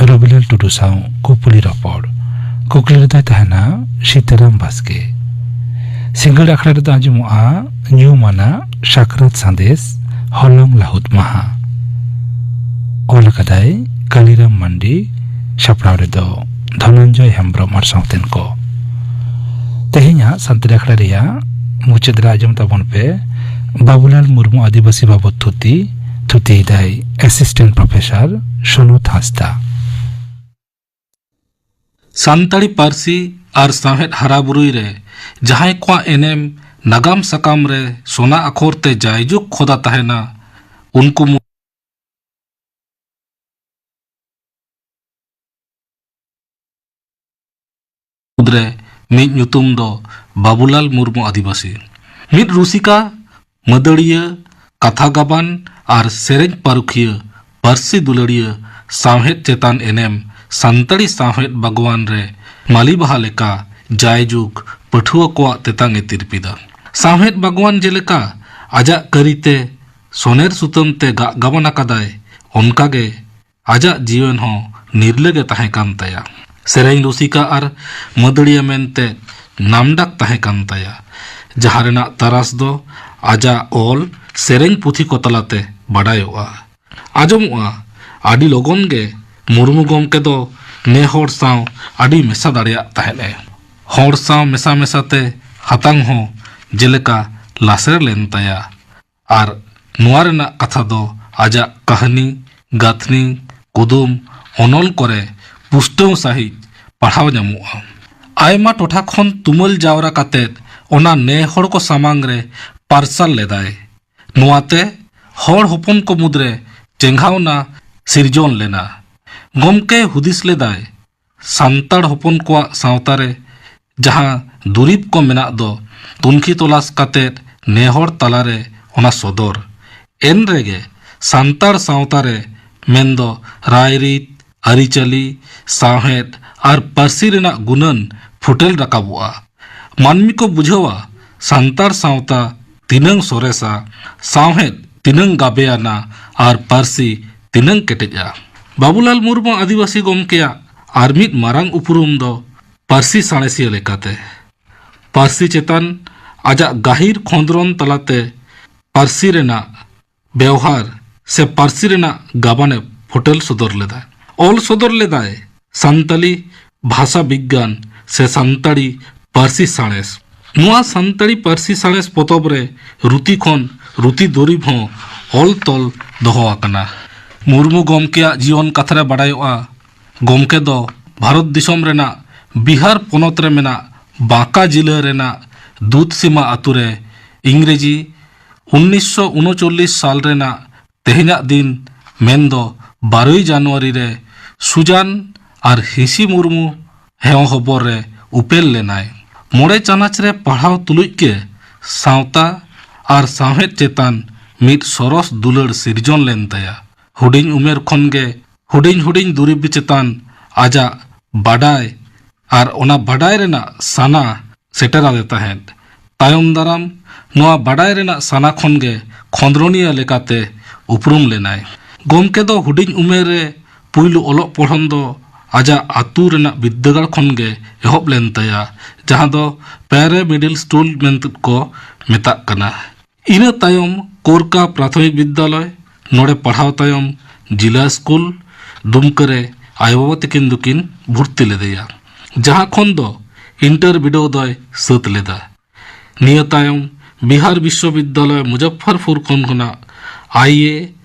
ᱨᱚᱵᱤᱞᱟᱞ ᱴᱩᱰᱩ ᱥᱟᱶ ᱠᱩᱯᱩᱞᱤ ᱨᱚᱯᱚᱲ᱾ ᱠᱩᱠᱞᱤ ᱨᱮᱫᱚᱭ ᱛᱟᱦᱮᱱᱟ ᱥᱤᱛᱟᱨᱟᱢ ᱵᱟᱥᱠᱮ᱾ ᱥᱤᱸᱜᱟᱹᱲ ᱟᱠᱷᱲᱟ ᱨᱮᱫᱚ ᱟᱸᱡᱚᱢᱚᱜᱼᱟ ᱧᱩᱢᱟᱱᱟᱜ ᱥᱟᱠᱨᱟᱛ ᱥᱟᱸᱫᱮᱥ, ᱦᱚᱞᱚᱝ ᱞᱟᱹᱦᱩᱫ ᱢᱟᱦᱟ᱾ ᱚᱞ ᱟᱠᱟᱫᱟᱭ ᱠᱟᱞᱤᱨᱟᱢ ᱢᱟᱱᱰᱤ, ᱥᱟᱯᱲᱟᱣ ᱨᱮᱫᱚ ᱫᱷᱚᱱᱚᱱᱡᱚᱭ ᱦᱮᱢᱵᱽᱨᱚᱢ ᱟᱨ ᱥᱟᱶᱛᱮᱱ ᱠᱚ᱾ ᱛᱮᱦᱮᱧᱟᱜ ᱥᱟᱱᱛᱟᱲᱤ ᱟᱠᱷᱲᱟ ᱨᱮᱭᱟᱜ ᱢᱩᱪᱟᱹᱫ ᱨᱮ ᱟᱸᱡᱚᱢ ᱛᱟᱵᱚᱱ ᱯᱮ ᱵᱟᱵᱩᱞᱟᱞ ᱢᱩᱨᱢᱩ ᱟᱹᱫᱤᱵᱟᱹᱥᱤ ᱵᱟᱵᱚᱫ ᱛᱷᱩᱛᱤ᱾ ᱛᱷᱩᱛᱤᱭᱮᱫᱟᱭ ᱮᱥᱤᱥᱴᱮᱱᱴ ᱯᱨᱚᱯᱷᱮᱥᱚᱨ ᱥᱳᱱᱚᱛ ᱦᱟᱸᱥᱫᱟ᱾ ᱥᱟᱱᱛᱟᱲᱤ ᱯᱟᱹᱨᱥᱤ ᱟᱨ ᱥᱟᱶᱦᱮᱫ ᱦᱟᱨᱟ ᱵᱩᱨᱩᱭ ᱨᱮ ᱡᱟᱦᱟᱸᱭ ᱠᱚᱣᱟᱜ ᱮᱱᱮᱢ ᱱᱟᱜᱟᱢ ᱥᱟᱠᱟᱢ ᱨᱮ ᱥᱚᱱᱟ ᱟᱠᱷᱚᱨ ᱛᱮ ᱡᱟᱭᱡᱩᱜᱽ ᱠᱷᱚᱫᱟ ᱛᱟᱦᱮᱱᱟ, ᱩᱱᱠᱩ ᱢᱩ- ᱢᱩᱫᱽᱨᱮ ᱢᱤᱫ ᱧᱩᱛᱩᱢ ᱫᱚ ᱵᱟᱵᱩᱞᱟᱞ ᱢᱩᱨᱢᱩ ᱟᱹᱫᱤᱵᱟᱹᱥᱤ᱾ ᱢᱤᱫ ᱨᱩᱥᱤᱠᱟ, ᱢᱟᱹᱫᱟᱹᱲᱤᱭᱟᱹ, ᱠᱟᱛᱷᱟ ᱜᱟᱵᱟᱱ ᱟᱨ ᱥᱮᱨᱮᱧ ᱯᱟᱹᱨᱩᱠᱷᱤᱭᱟᱹ, ᱯᱟᱹᱨᱥᱤ ᱫᱩᱞᱟᱹᱲᱤᱭᱟᱹ, ᱥᱟᱶᱦᱮᱫ ᱪᱮᱛᱟᱱ ᱮᱱᱮᱢ ᱥᱟᱱᱛᱟᱲᱤ ᱥᱟᱶᱦᱮᱫ ᱵᱟᱜᱽᱣᱟᱱ ᱨᱮ ᱢᱟᱹᱞᱤ ᱵᱟᱦᱟ ᱞᱮᱠᱟ ᱡᱟᱭᱡᱩᱜᱽ ᱯᱟᱹᱴᱷᱩᱣᱟᱹ ᱠᱚᱣᱟᱜ ᱛᱮᱛᱟᱝ ᱮ ᱛᱤᱨᱯᱤᱫᱟ᱾ ᱥᱟᱶᱦᱮᱫ ᱵᱟᱜᱽᱣᱟᱱ ᱡᱮᱞᱮᱠᱟ ᱟᱡᱟᱜ ᱠᱟᱹᱨᱤᱛᱮ ᱥᱚᱱᱮᱨ ᱥᱩᱛᱟᱹᱢ ᱛᱮ ᱜᱟᱜ ᱜᱟᱵᱟᱱ ᱟᱠᱟᱫᱟᱭ, ᱚᱱᱠᱟᱜᱮ ᱟᱡᱟᱜ ᱡᱤᱭᱚᱱ ᱦᱚᱸ ᱱᱤᱨᱞᱟᱹ ᱜᱮ ᱛᱟᱦᱮᱸ ᱠᱟᱱ ᱛᱟᱭᱟ᱾ ᱥᱮᱨᱮᱧ ᱨᱩᱥᱤᱠᱟ ᱟᱨ ᱢᱟᱹᱫᱟᱹᱲᱤᱭᱟᱹ ᱢᱮᱱᱛᱮ ᱱᱟᱢᱰᱟᱠ ᱛᱟᱦᱮᱸ ᱠᱟᱱ ᱛᱟᱭᱟ, ᱡᱟᱦᱟᱸ ᱨᱮᱱᱟᱜ ᱛᱟᱨᱟᱥ ᱫᱚ ᱟᱡᱟᱜ ᱚᱞ ᱥᱮᱨᱮᱧ ᱯᱩᱛᱷᱤ ᱠᱚ ᱛᱟᱞᱟᱛᱮ ᱵᱟᱰᱟᱭᱚᱜᱼᱟ᱾ ᱟᱸᱡᱚᱢᱚᱜᱼᱟ, ᱟᱹᱰᱤ ᱞᱚᱜᱚᱱ ᱜᱮ ᱢᱩᱨᱢᱩ ᱜᱚᱢᱠᱮ ᱫᱚ ᱱᱮ ᱦᱚᱲ ᱥᱟᱶ ᱟᱹᱰᱤ ᱢᱮᱥᱟ ᱫᱟᱲᱮᱭᱟᱜ ᱛᱟᱦᱮᱸᱫ ᱮ᱾ ᱦᱚᱲ ᱥᱟᱶ ᱢᱮᱥᱟ ᱢᱮᱥᱟ ᱛᱮ ᱦᱟᱛᱟᱝ ᱦᱚᱸ ᱡᱮᱞᱮᱠᱟ ᱞᱟᱥᱮᱨ ᱞᱮᱱ ᱛᱟᱭᱟ᱾ ᱟᱨ ᱱᱚᱣᱟ ᱨᱮᱱᱟᱜ ᱠᱟᱛᱷᱟ ᱫᱚ ᱟᱡᱟᱜ ᱠᱟᱹᱦᱱᱤ, ᱜᱟᱹᱛᱷᱱᱤ, ᱠᱩᱫᱩᱢ, ᱚᱱᱚᱞ ᱠᱚᱨᱮ ᱯᱩᱥᱴᱟᱹᱣ ᱥᱟᱹᱦᱤᱡ ᱯᱟᱲᱦᱟᱣ ᱧᱟᱢᱚᱜᱼᱟ᱾ ᱟᱭᱢᱟ ᱴᱚᱴᱷᱟ ᱠᱷᱚᱱ ᱛᱩᱢᱟᱹᱞ ᱡᱟᱣᱨᱟ ᱠᱟᱛᱮᱫ ᱚᱱᱟ ᱱᱮ ᱦᱚᱲ ᱠᱚ ᱥᱟᱢᱟᱝ ᱨᱮ ᱯᱟᱨᱥᱟᱞ ᱞᱮᱫᱟᱭ᱾ ᱱᱚᱣᱟᱛᱮ ᱦᱚᱲ ᱦᱚᱯᱚᱱ ᱠᱚ ᱢᱩᱫᱽᱨᱮ ᱪᱮᱸᱜᱷᱟᱣᱱᱟ ᱥᱤᱨᱡᱚᱱ ᱞᱮᱱᱟ᱾ ᱜᱚᱢᱠᱮ ᱦᱩᱫᱤᱥ ᱞᱮᱫᱟᱭ, ᱥᱟᱱᱛᱟᱲ ᱦᱚᱯᱚᱱ ᱠᱚᱣᱟᱜ ᱥᱟᱶᱛᱟ ᱨᱮ ᱡᱟᱦᱟᱸ ᱫᱩᱨᱤᱵᱽ ᱠᱚ ᱢᱮᱱᱟᱜ ᱫᱚ, ᱛᱩᱱᱠᱷᱤ ᱛᱚᱞᱟᱥ ᱠᱟᱛᱮᱫ ᱱᱮ ᱦᱚᱲ ᱛᱟᱞᱟᱨᱮ ᱚᱱᱟ ᱥᱚᱫᱚᱨ᱾ ᱮᱱ ᱨᱮᱜᱮ ᱥᱟᱱᱛᱟᱲ ᱥᱟᱶᱛᱟ ᱨᱮ ᱢᱮᱱᱫᱚ ᱨᱟᱭᱨᱤᱛ, ᱟᱹᱨᱤᱪᱟᱹᱞᱤ, ᱥᱟᱶᱦᱮᱫ ᱟᱨ ᱯᱟᱹᱨᱥᱤ ᱨᱮᱱᱟᱜ ᱜᱩᱱᱟᱹᱱ ᱯᱷᱩᱴᱮᱞ ᱨᱟᱠᱟᱵᱚᱜᱼᱟ᱾ ᱢᱟᱹᱱᱢᱤ ᱠᱚ ᱵᱩᱡᱷᱟᱹᱣᱟ ᱥᱟᱱᱛᱟᱲ ᱥᱟᱶᱛᱟ ᱛᱤᱱᱟᱹᱝ ᱥᱚᱨᱮᱥᱟ, ᱥᱟᱶᱦᱮᱫ ᱛᱤᱱᱟᱹᱝ ᱜᱟᱵᱮᱭᱟᱱᱟ ᱟᱨ ᱯᱟᱹᱨᱥᱤ ᱛᱤᱱᱟᱹᱝ ᱠᱮᱴᱮᱡᱼᱟ᱾ ᱵᱟᱵᱩᱞᱟᱞ ᱢᱩᱨᱢᱩ ᱟᱹᱫᱤᱵᱟᱹᱥᱤ ᱜᱚᱢᱠᱮᱭᱟᱜ ᱟᱨ ᱢᱤᱫ ᱢᱟᱨᱟᱝ ᱩᱯᱨᱩᱢ ᱫᱚ ᱯᱟᱹᱨᱥᱤ ᱥᱟᱬᱮᱥᱤᱭᱟᱹ ᱞᱮᱠᱟᱛᱮ ᱯᱟᱹᱨᱥᱤ ᱪᱮᱛᱟᱱ ᱟᱡᱟᱜ ᱜᱟᱹᱦᱤᱨ ᱠᱷᱚᱸᱫᱽᱨᱚᱱ ᱛᱟᱞᱟᱛᱮ ᱯᱟᱹᱨᱥᱤ ᱨᱮᱱᱟᱜ ᱵᱮᱣᱦᱟᱨ ᱥᱮ ᱯᱟᱹᱨᱥᱤ ᱨᱮᱱᱟᱜ ᱜᱟᱵᱟᱱᱮ ᱯᱷᱩᱴᱮᱞ ᱥᱚᱫᱚᱨ ᱞᱮᱫᱟ᱾ ᱚᱞ ᱥᱚᱫᱚᱨ ᱞᱮᱫᱟᱭ ᱥᱟᱱᱛᱟᱞᱤ ᱵᱷᱟᱥᱟ ᱵᱤᱜᱽᱜᱟᱱ ᱥᱮ ᱥᱟᱱᱛᱟᱲᱤ ᱯᱟᱹᱨᱥᱤ ᱥᱟᱬᱮᱥ᱾ ᱱᱚᱣᱟ ᱥᱟᱱᱛᱟᱲᱤ ᱯᱟᱹᱨᱥᱤ ᱥᱟᱬᱮᱥ ᱯᱚᱛᱚᱵ ᱨᱮ ᱨᱩᱛᱤ ᱠᱷᱚᱱ ᱨᱩᱛᱤ ᱫᱩᱨᱤᱵᱽ ᱦᱚᱸ ᱚᱞ ᱛᱚᱞ ᱫᱚᱦᱚ ᱟᱠᱟᱱᱟ᱾ ᱢᱩᱨᱢᱩ ᱜᱚᱢᱠᱮᱭᱟᱜ ᱡᱤᱭᱚᱱ ᱠᱟᱛᱷᱟ ᱨᱮ ᱵᱟᱰᱟᱭᱚᱜᱼᱟ, ᱜᱚᱢᱠᱮ ᱫᱚ ᱵᱷᱟᱨᱚᱛ ᱫᱤᱥᱚᱢ ᱨᱮᱱᱟᱜ ᱵᱤᱦᱟᱨ ᱯᱚᱱᱚᱛ ᱨᱮ ᱢᱮᱱᱟᱜ ᱵᱟᱸᱠᱟ ᱡᱤᱞᱟᱹ ᱨᱮᱱᱟᱜ ᱫᱩᱫᱷᱥᱤᱢᱟ ᱟᱛᱳ ᱨᱮ ᱤᱝᱨᱮᱡᱤ ᱩᱱᱤᱥᱥᱚ ᱩᱱᱩᱪᱚᱞᱞᱤᱥ ᱥᱟᱞ ᱨᱮᱱᱟᱜ ᱛᱮᱦᱮᱧᱟᱜ ᱫᱤᱱ ᱢᱮᱱᱫᱚ ᱵᱟᱨᱚᱭ ᱡᱟᱱᱩᱣᱟᱨᱤ ᱨᱮ ᱥᱩᱡᱟᱱ ᱟᱨ ᱦᱤᱸᱥᱤ ᱢᱩᱨᱢᱩ ᱦᱮᱣ ᱦᱚᱵᱚᱨ ᱨᱮ ᱩᱯᱮᱞ ᱞᱮᱱᱟᱭ᱾ ᱢᱚᱬᱮ ᱪᱟᱱᱟᱪ ᱨᱮ ᱯᱟᱲᱦᱟᱣ ᱛᱩᱞᱩᱡ ᱜᱮ ᱥᱟᱶᱛᱟ ᱟᱨ ᱥᱟᱶᱦᱮᱫ ᱪᱮᱛᱟᱱ ᱢᱤᱫ ᱥᱚᱨᱚᱥ ᱫᱩᱞᱟᱹᱲ ᱥᱤᱨᱡᱚᱱ ᱞᱮᱱ ᱛᱟᱭᱟ᱾ ᱦᱩᱰᱤᱧ ᱩᱢᱮᱨ ᱠᱷᱚᱱ ᱜᱮ ᱦᱩᱰᱤᱧ ᱦᱩᱰᱤᱧ ᱫᱩᱨᱤᱵᱽ ᱪᱮᱛᱟᱱ ᱟᱡᱟᱜ ᱵᱟᱰᱟᱭ ᱟᱨ ᱚᱱᱟ ᱵᱟᱰᱟᱭ ᱨᱮᱱᱟᱜ ᱥᱟᱱᱟ ᱥᱮᱴᱮᱨ ᱟᱫᱮ ᱛᱟᱦᱮᱸᱫ᱾ ᱛᱟᱭᱚᱢ ᱫᱟᱨᱟᱢ ᱱᱚᱣᱟ ᱵᱟᱰᱟᱭ ᱨᱮᱱᱟᱜ ᱥᱟᱱᱟ ᱠᱷᱚᱱ ᱜᱮ ᱠᱷᱚᱸᱫᱽᱨᱚᱱᱤᱭᱟᱹ ᱞᱮᱠᱟᱛᱮ ᱩᱯᱨᱩᱢ ᱞᱮᱱᱟᱭ᱾ ᱜᱚᱢᱠᱮ ᱫᱚ ᱦᱩᱰᱤᱧ ᱩᱢᱮᱨ ᱨᱮ ᱯᱩᱭᱞᱩ ᱚᱞᱚᱜ ᱯᱚᱲᱦᱚᱱ ᱫᱚ ᱟᱡᱟᱜ ᱟᱹᱛᱩ ᱨᱮᱱᱟᱜ ᱵᱤᱨᱫᱟᱹᱜᱟᱲ ᱠᱷᱚᱱ ᱜᱮ ᱮᱦᱚᱵ ᱞᱮᱱ ᱛᱟᱭᱟ, ᱡᱟᱦᱟᱸ ᱫᱚ ᱯᱮᱨᱮ ᱢᱤᱰᱤᱞ ᱥᱠᱩᱞ ᱢᱮᱱᱛᱮ ᱠᱚ ᱢᱮᱛᱟᱜ ᱠᱟᱱᱟ᱾ ᱤᱱᱟᱹ ᱛᱟᱭᱚᱢ ᱠᱳᱨᱠᱟ ᱯᱨᱟᱛᱷᱚᱢᱤᱠ ᱵᱤᱫᱽᱫᱟᱞᱚᱭ, ᱱᱚᱰᱮ ᱯᱟᱲᱦᱟᱣ ᱛᱟᱭᱚᱢ ᱡᱤᱞᱟ ᱥᱠᱩᱞ ᱫᱩᱢᱠᱟᱹ ᱨᱮ ᱟᱭᱳᱼᱵᱟᱵᱟ ᱛᱟᱹᱠᱤᱱ ᱫᱚᱠᱤᱱ ᱵᱷᱩᱨᱛᱤ ᱞᱮᱫᱮᱭᱟ, ᱡᱟᱦᱟᱸ ᱠᱷᱚᱱ ᱫᱚ ᱤᱱᱴᱟᱨ ᱵᱤᱰᱟᱹᱣ ᱫᱚᱭ ᱥᱟᱹᱛ ᱞᱮᱫᱟ᱾ ᱱᱤᱭᱟᱹ ᱛᱟᱭᱚᱢ ᱵᱤᱦᱟᱨ ᱵᱤᱥᱥᱚᱵᱤᱫᱽᱫᱟᱞᱚᱭ ᱢᱩᱡᱟᱯᱷᱚᱨᱯᱩᱨ ᱠᱷᱚᱱ ᱠᱷᱚᱱᱟᱜ ᱟᱭ ᱮ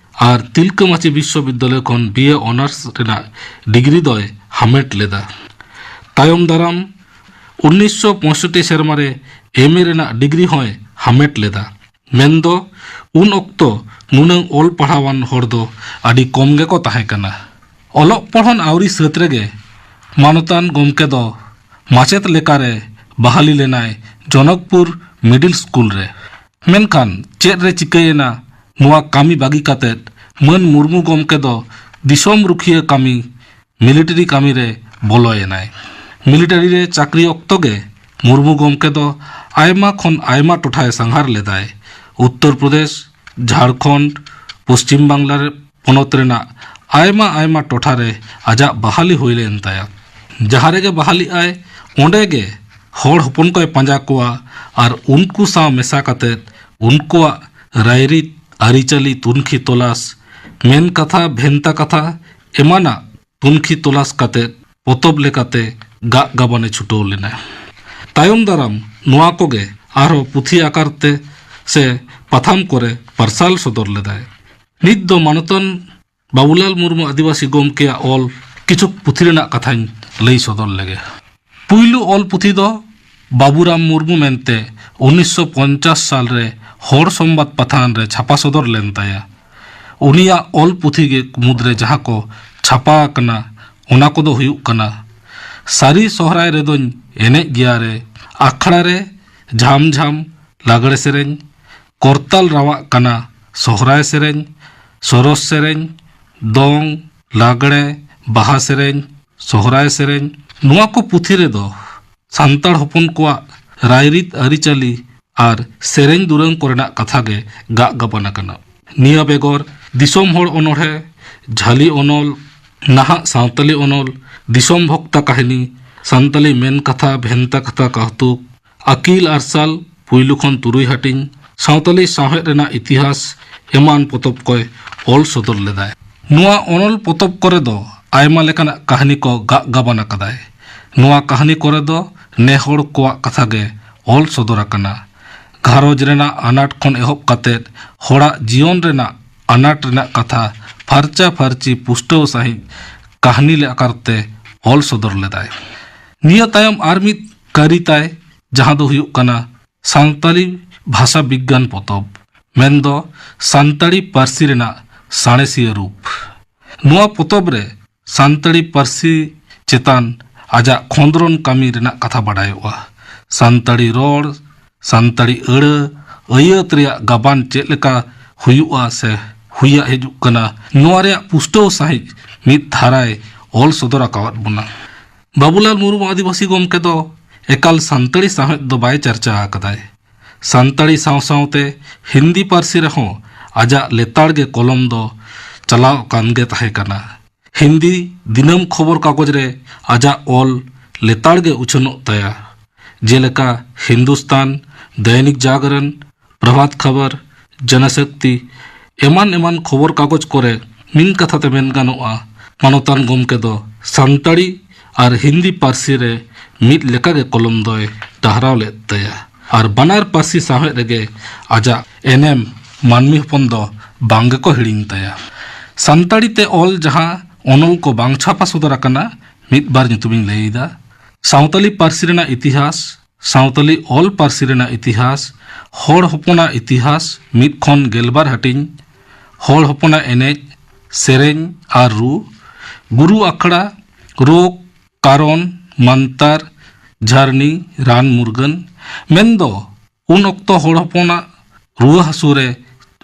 ᱟᱨ ᱛᱤᱞᱠᱟᱹ ᱢᱟᱹᱡᱷᱤ ᱵᱤᱥᱥᱚᱵᱤᱫᱽᱫᱟᱞᱚᱭ ᱠᱷᱚᱱ ᱵᱤ ᱮ ᱚᱱᱟᱨᱥ ᱨᱮᱱᱟᱜ ᱰᱤᱜᱽᱨᱤ ᱫᱚᱭ ᱦᱟᱢᱮᱴ ᱞᱮᱫᱟ᱾ ᱛᱟᱭᱚᱢ ᱫᱟᱨᱟᱢ ᱩᱱᱤᱥᱥᱚ ᱯᱚᱸᱭᱥᱚᱴᱴᱤ ᱥᱮᱨᱢᱟ ᱨᱮ ᱮᱢ ᱮ ᱨᱮᱱᱟᱜ ᱰᱤᱜᱽᱨᱤ ᱦᱚᱸᱭ ᱦᱟᱢᱮᱴ ᱞᱮᱫᱟ᱾ ᱢᱮᱱᱫᱚ ᱩᱱ ᱚᱠᱛᱚ ᱱᱩᱱᱟᱹᱝ ᱚᱞ ᱯᱟᱲᱦᱟᱣᱟᱱ ᱦᱚᱲ ᱫᱚ ᱟᱹᱰᱤ ᱠᱚᱢ ᱜᱮᱠᱚ ᱛᱟᱦᱮᱸ ᱠᱟᱱᱟ᱾ ᱚᱞᱚᱜ ᱯᱚᱲᱦᱚᱱ ᱟᱹᱣᱨᱤ ᱥᱟᱹᱛ ᱨᱮᱜᱮ ᱢᱟᱱᱚᱛᱟᱱ ᱜᱚᱢᱠᱮ ᱫᱚ ᱢᱟᱪᱮᱛ ᱞᱮᱠᱟᱨᱮ ᱵᱟᱦᱟᱞᱤ ᱞᱮᱱᱟᱭ ᱡᱚᱱᱚᱠᱯᱩᱨ ᱢᱤᱰᱤᱞ ᱥᱠᱩᱞ ᱨᱮ᱾ ᱢᱮᱱᱠᱷᱟᱱ ᱪᱮᱫ ᱨᱮ ᱪᱤᱠᱟᱹᱭᱮᱱᱟ, ᱱᱚᱣᱟ ᱠᱟᱹᱢᱤ ᱵᱟᱹᱜᱤ ᱠᱟᱛᱮᱫ ᱢᱟᱹᱱ ᱢᱩᱨᱢᱩ ᱜᱚᱢᱠᱮ ᱫᱚ ᱫᱤᱥᱚᱢ ᱨᱩᱠᱷᱤᱭᱟᱹ ᱠᱟᱹᱢᱤ, ᱢᱤᱞᱤᱴᱟᱨᱤ ᱠᱟᱹᱢᱤ ᱨᱮ ᱵᱚᱞᱚᱭᱮᱱᱟᱭ᱾ ᱢᱤᱞᱤᱴᱟᱨᱤ ᱨᱮ ᱪᱟᱹᱠᱨᱤ ᱚᱠᱛᱚ ᱜᱮ ᱢᱩᱨᱢᱩ ᱜᱚᱢᱠᱮ ᱫᱚ ᱟᱭᱢᱟ ᱠᱷᱚᱱ ᱟᱭᱢᱟ ᱴᱚᱴᱷᱟᱭ ᱥᱟᱸᱜᱷᱟᱨ ᱞᱮᱫᱟᱭ᱾ ᱩᱛᱛᱚᱨ ᱯᱨᱚᱫᱮᱥ, ᱡᱷᱟᱲᱠᱷᱚᱸᱰ, ᱯᱚᱥᱪᱤᱢ ᱵᱟᱝᱞᱟ ᱨᱮ ᱯᱚᱱᱚᱛ ᱨᱮᱱᱟᱜ ᱟᱭᱢᱟ ᱟᱭᱢᱟ ᱴᱚᱴᱷᱟ ᱨᱮ ᱟᱡᱟᱜ ᱵᱟᱦᱟᱞᱤ ᱦᱩᱭ ᱞᱮᱱ ᱛᱟᱭᱟ᱾ ᱡᱟᱦᱟᱸ ᱨᱮᱜᱮ ᱵᱟᱦᱟᱞᱤᱜ ᱟᱭ, ᱚᱸᱰᱮ ᱜᱮ ᱦᱚᱲ ᱦᱚᱯᱚᱱ ᱠᱚᱭ ᱯᱟᱸᱡᱟ ᱠᱚᱣᱟ ᱟᱨ ᱩᱱᱠᱩ ᱥᱟᱶ ᱢᱮᱥᱟ ᱠᱟᱛᱮᱫ ᱩᱱᱠᱩᱣᱟᱜ ᱨᱟᱭᱨᱤᱛ, ᱟᱹᱨᱤᱪᱟᱹᱞᱤ ᱛᱩᱱᱠᱷᱤ ᱛᱚᱞᱟᱥ, ᱢᱮᱱ ᱠᱟᱛᱷᱟ, ᱵᱷᱮᱱᱛᱟ ᱠᱟᱛᱷᱟ ᱮᱢᱟᱱᱟᱜ ᱛᱩᱱᱠᱷᱤ ᱛᱚᱞᱟᱥ ᱠᱟᱛᱮᱫ ᱯᱚᱛᱚᱵ ᱞᱮᱠᱟᱛᱮ ᱜᱟᱜ ᱜᱟᱵᱟᱱᱮ ᱪᱷᱩᱴᱟᱹᱣ ᱞᱮᱱᱟ᱾ ᱛᱟᱭᱚᱢ ᱫᱟᱨᱟᱢ ᱱᱚᱣᱟ ᱠᱚᱜᱮ ᱟᱨᱦᱚᱸ ᱯᱩᱛᱷᱤ ᱟᱠᱟᱨ ᱛᱮ ᱥᱮ ᱯᱟᱛᱷᱟᱢ ᱠᱚᱨᱮ ᱯᱟᱨᱥᱟᱞ ᱥᱚᱫᱚᱨ ᱞᱮᱫᱟᱭ᱾ ᱱᱤᱛ ᱫᱚ ᱢᱟᱱᱚᱛᱟᱱ ᱵᱟᱵᱩᱞᱟᱞ ᱢᱩᱨᱢᱩ ᱟᱹᱫᱤᱵᱟᱹᱥᱤ ᱜᱚᱢᱠᱮᱭᱟᱜ ᱚᱞ ᱠᱤᱪᱷᱩ ᱯᱩᱛᱷᱤ ᱨᱮᱱᱟᱜ ᱠᱟᱛᱷᱟᱧ ᱞᱟᱹᱭ ᱥᱚᱫᱚᱨ ᱞᱮᱜᱮ᱾ ᱯᱩᱭᱞᱩ ᱚᱞ ᱯᱩᱛᱷᱤ ᱫᱚ ᱵᱟᱵᱩᱨᱟᱢ ᱢᱩᱨᱢᱩ ᱢᱮᱱᱛᱮ ᱩᱱᱤᱥᱥᱚ ᱯᱚᱧᱪᱟᱥ ᱥᱟᱞ ᱨᱮ ᱦᱚᱲ ᱥᱚᱢᱵᱟᱫ ᱯᱟᱛᱷᱟᱢ ᱨᱮ ᱪᱷᱟᱯᱟ ᱥᱚᱫᱚᱨ ᱞᱮᱱ ᱛᱟᱭᱟ᱾ ᱩᱱᱤᱭᱟᱜ ᱚᱞ ᱯᱩᱛᱷᱤ ᱜᱮ ᱢᱩᱫᱽᱨᱮ ᱡᱟᱦᱟᱸ ᱠᱚ ᱪᱷᱟᱯᱟ ᱟᱠᱟᱱᱟ, ᱚᱱᱟ ᱠᱚᱫᱚ ᱦᱩᱭᱩᱜ ᱠᱟᱱᱟ, ᱥᱟᱹᱨᱤ ᱥᱚᱦᱨᱟᱭ ᱨᱮᱫᱚᱧ ᱮᱱᱮᱡ ᱜᱮᱭᱟ ᱨᱮ, ᱟᱠᱷᱲᱟ ᱨᱮ ᱡᱷᱟᱢ ᱡᱷᱟᱢ ᱞᱟᱜᱽᱲᱮ ᱥᱮᱨᱮᱧ, ᱠᱚᱨᱛᱟᱞ ᱨᱟᱣᱟᱜ ᱠᱟᱱᱟ ᱥᱚᱦᱨᱟᱭ ᱥᱮᱨᱮᱧ, ᱥᱚᱨᱚᱥ ᱥᱮᱨᱮᱧ, ᱫᱚᱝ, ᱞᱟᱜᱽᱲᱮ, ᱵᱟᱦᱟ ᱥᱮᱨᱮᱧ, ᱥᱚᱦᱨᱟᱭ ᱥᱮᱨᱮᱧ᱾ ᱱᱚᱣᱟ ᱠᱚ ᱯᱩᱛᱷᱤ ᱨᱮᱫᱚ ᱥᱟᱱᱛᱟᱲ ᱦᱚᱯᱚᱱ ᱠᱚᱣᱟᱜ ᱨᱟᱭᱨᱤᱛ ᱟᱹᱨᱤᱪᱟᱹᱞᱤ ᱟᱨ ᱥᱮᱨᱮᱧ ᱫᱩᱨᱟᱹᱝ ᱠᱚᱨᱮᱱᱟᱜ ᱠᱟᱛᱷᱟ ᱜᱮ ᱜᱟᱜ ᱜᱟᱵᱟᱱ ᱟᱠᱟᱱᱟ᱾ ᱱᱤᱭᱟᱹ ᱵᱮᱜᱚᱨ ᱫᱤᱥᱚᱢ ᱦᱚᱲ ᱚᱱᱚᱬᱦᱮ, ᱡᱷᱟᱹᱞᱤ ᱚᱱᱚᱞ, ᱱᱟᱦᱟᱜ ᱥᱟᱶᱛᱟᱞᱤ ᱚᱱᱚᱞ, ᱫᱤᱥᱚᱢ ᱵᱷᱚᱠᱛᱟ ᱠᱟᱹᱦᱱᱤ, ᱥᱟᱱᱛᱟᱞᱤ ᱢᱮᱱ ᱠᱟᱛᱷᱟ, ᱵᱷᱮᱱᱛᱟ ᱠᱟᱛᱷᱟ, ᱠᱟᱹᱦᱛᱩᱠ, ᱟᱹᱠᱤᱞ ᱟᱨᱥᱟᱞ ᱯᱩᱭᱞᱩ ᱠᱷᱚᱱ ᱛᱩᱨᱩᱭ ᱦᱟᱹᱴᱤᱧ, ᱥᱟᱶᱛᱟᱞᱤ ᱥᱟᱶᱦᱮᱫ ᱨᱮᱱᱟᱜ ᱤᱛᱤᱦᱟᱥ ᱮᱢᱟᱱ ᱯᱚᱛᱚᱵ ᱠᱚᱭ ᱚᱞ ᱥᱚᱫᱚᱨ ᱞᱮᱫᱟᱭ᱾ ᱱᱚᱣᱟ ᱚᱱᱚᱞ ᱯᱚᱛᱚᱵ ᱠᱚᱨᱮ ᱫᱚ ᱟᱭᱢᱟ ᱞᱮᱠᱟᱱᱟᱜ ᱠᱟᱹᱦᱱᱤ ᱠᱚ ᱜᱟᱜ ᱜᱟᱵᱟᱱ ᱟᱠᱟᱫᱟᱭ᱾ ᱱᱚᱣᱟ ᱠᱟᱹᱦᱱᱤ ᱠᱚᱨᱮ ᱫᱚ ᱱᱮ ᱦᱚᱲ ᱠᱚᱣᱟᱜ ᱠᱟᱛᱷᱟ ᱜᱮ ᱚᱞ ᱥᱚᱫᱚᱨ ᱟᱠᱟᱱᱟ᱾ ᱜᱷᱟᱨᱚᱸᱡᱽ ᱨᱮᱱᱟᱜ ᱟᱱᱟᱴ ᱠᱷᱚᱱ ᱮᱦᱚᱵ ᱠᱟᱛᱮ ᱦᱚᱲᱟᱜ ᱡᱤᱭᱚᱱ ᱨᱮᱱᱟᱜ ᱟᱱᱟᱴ ᱨᱮᱱᱟᱜ ᱠᱟᱛᱷᱟ ᱯᱷᱟᱨᱪᱟ ᱯᱷᱟᱨᱪᱤ ᱯᱩᱥᱴᱟᱹᱣ ᱥᱟᱺᱦᱤᱡ ᱠᱟᱹᱦᱱᱤ ᱞᱮ ᱟᱠᱟᱨ ᱛᱮ ᱚᱞ ᱥᱚᱫᱚᱨ ᱞᱮᱫᱟᱭ᱾ ᱱᱤᱭᱟᱹ ᱛᱟᱭᱚᱢ ᱟᱨ ᱢᱤᱫ ᱠᱟᱹᱨᱤ ᱛᱟᱭ, ᱡᱟᱦᱟᱸ ᱫᱚ ᱦᱩᱭᱩᱜ ᱠᱟᱱᱟ ᱥᱟᱱᱛᱟᱲᱤ ᱵᱷᱟᱥᱟ ᱵᱤᱜᱽᱜᱟᱱ ᱯᱚᱛᱚᱵ, ᱢᱮᱱᱫᱚ ᱥᱟᱱᱛᱟᱲᱤ ᱯᱟᱹᱨᱥᱤ ᱨᱮᱱᱟᱜ ᱥᱟᱬᱮᱥᱤᱭᱟᱹ ᱨᱩᱯ᱾ ᱱᱚᱣᱟ ᱯᱚᱛᱚᱵ ᱨᱮ ᱥᱟᱱᱛᱟᱲᱤ ᱯᱟᱹᱨᱥᱤ ᱪᱮᱛᱟᱱ ᱟᱡᱟᱜ ᱠᱷᱚᱸᱫᱽᱨᱚᱱ ᱠᱟᱹᱢᱤ ᱨᱮᱱᱟᱜ ᱠᱟᱛᱷᱟ ᱵᱟᱰᱟᱭᱚᱜᱼᱟ᱾ ᱥᱟᱱᱛᱟᱲᱤ ᱨᱚᱲ, ᱥᱟᱱᱛᱟᱲᱤ ᱟᱹᱲᱟᱹ, ᱟᱹᱭᱟᱹᱛ ᱨᱮᱭᱟᱜ ᱜᱟᱵᱟᱱ ᱪᱮᱫ ᱞᱮᱠᱟ ᱦᱩᱭᱩᱜᱼᱟ ᱥᱮ ᱦᱩᱭ ᱦᱤᱡᱩᱜ ᱠᱟᱱᱟ, ᱱᱚᱣᱟ ᱨᱮᱭᱟᱜ ᱯᱩᱥᱴᱟᱹᱣ ᱥᱟᱺᱦᱤᱡ ᱢᱤᱫ ᱫᱷᱟᱨᱟᱭ ᱚᱞ ᱥᱚᱫᱚᱨ ᱟᱠᱟᱣᱟᱫ ᱵᱚᱱᱟ᱾ ᱵᱟᱵᱩᱞᱟᱞ ᱢᱩᱨᱢᱩ ᱟᱹᱫᱤᱵᱟᱹᱥᱤ ᱜᱚᱢᱠᱮ ᱫᱚ ᱮᱠᱟᱞ ᱥᱟᱱᱛᱟᱲᱤ ᱥᱟᱶᱦᱮᱫ ᱫᱚ ᱵᱟᱭ ᱪᱟᱨᱪᱟ ᱟᱠᱟᱫᱟᱭ᱾ ᱥᱟᱱᱛᱟᱲᱤ ᱥᱟᱶ ᱥᱟᱶᱛᱮ ᱦᱤᱱᱫᱤ ᱯᱟᱹᱨᱥᱤ ᱨᱮᱦᱚᱸ ᱟᱡᱟᱜ ᱞᱮᱛᱟᱲ ᱜᱮ ᱠᱚᱞᱚᱢ ᱫᱚ ᱪᱟᱞᱟᱣ ᱟᱠᱟᱱ ᱜᱮ ᱛᱟᱦᱮᱸ ᱠᱟᱱᱟ᱾ ᱦᱤᱱᱫᱤ ᱫᱤᱱᱟᱹᱢ ᱠᱷᱚᱵᱚᱨ ᱠᱟᱜᱚᱡᱽ ᱨᱮ ᱟᱡᱟᱜ ᱚᱞ ᱞᱮᱛᱟᱲ ᱜᱮ ᱩᱪᱷᱟᱹᱱᱚᱜ ᱛᱟᱭᱟ, ᱡᱮᱞᱮᱠᱟ ᱦᱤᱱᱫᱩᱥᱛᱟᱱ, ᱫᱚᱭᱱᱤᱠ ᱡᱟᱜᱚᱨᱚᱱ, ᱯᱨᱚᱵᱷᱟᱛ ᱠᱷᱚᱵᱚᱨ, ᱡᱚᱱᱚᱥᱚᱠᱛᱤ, ᱮᱢᱟᱱ ᱮᱢᱟᱱ ᱠᱷᱚᱵᱚᱨ ᱠᱟᱜᱚᱡᱽ ᱠᱚᱨᱮ᱾ ᱢᱤᱫ ᱠᱟᱛᱷᱟ ᱛᱮ ᱢᱮᱱ ᱜᱟᱱᱚᱜᱼᱟ, ᱢᱟᱱᱚᱛᱟᱱ ᱜᱚᱢᱠᱮ ᱫᱚ ᱥᱟᱱᱛᱟᱲᱤ ᱟᱨ ᱦᱤᱱᱫᱤ ᱯᱟᱹᱨᱥᱤ ᱨᱮ ᱢᱤᱫ ᱞᱮᱠᱟᱜᱮ ᱠᱚᱞᱚᱢ ᱫᱚᱭ ᱰᱟᱦᱨᱟᱣ ᱞᱮᱫ ᱛᱟᱭᱟ᱾ ᱟᱨ ᱵᱟᱱᱟᱨ ᱯᱟᱹᱨᱥᱤ ᱥᱟᱶᱦᱮᱫ ᱨᱮᱜᱮ ᱟᱡᱟᱜ ᱮᱱᱮᱢ ᱢᱟᱹᱱᱢᱤ ᱦᱚᱯᱚᱱ ᱫᱚ ᱵᱟᱝ ᱜᱮᱠᱚ ᱦᱤᱲᱤᱧ ᱛᱟᱭᱟ᱾ ᱥᱟᱱᱛᱟᱲᱤ ᱛᱮ ᱚᱞ ᱡᱟᱦᱟᱸ ᱚᱱᱚᱞ ᱠᱚ ᱵᱟᱝ ᱪᱷᱟᱯᱟ ᱥᱚᱫᱚᱨ ᱟᱠᱟᱱᱟ, ᱢᱤᱫ ᱵᱟᱨ ᱧᱩᱛᱩᱢᱤᱧ ᱞᱟᱹᱭᱮᱫᱟ: ᱥᱟᱶᱛᱟᱞᱤ ᱯᱟᱹᱨᱥᱤ ᱨᱮᱱᱟᱜ ᱤᱛᱤᱦᱟᱥ, ᱥᱟᱶᱛᱟᱞᱤ ᱚᱞ ᱯᱟᱹᱨᱥᱤ ᱨᱮᱱᱟᱜ ᱤᱛᱤᱦᱟᱥ, ᱦᱚᱲ ᱦᱚᱯᱚᱱᱟᱜ ᱤᱛᱤᱦᱟᱥ ᱢᱤᱫ ᱠᱷᱚᱱ ᱜᱮᱞᱵᱟᱨ ᱦᱟᱹᱴᱤᱧ, ᱦᱚᱲ ᱦᱚᱯᱚᱱᱟᱜ ᱮᱱᱮᱡ, ᱥᱮᱨᱮᱧ ᱟᱨ ᱨᱩ, ᱜᱩᱨᱩ ᱟᱠᱷᱲᱟ, ᱨᱳᱜᱽ, ᱠᱟᱨᱚᱱ, ᱢᱟᱱᱛᱟᱨ, ᱡᱷᱟᱨᱱᱤ, ᱨᱟᱱ ᱢᱩᱨᱜᱟᱹᱱ, ᱢᱮᱱᱫᱚ ᱩᱱ ᱚᱠᱛᱚ ᱦᱚᱲ ᱦᱚᱯᱚᱱᱟᱜ ᱨᱩᱣᱟᱹ ᱦᱟᱹᱥᱩ ᱨᱮ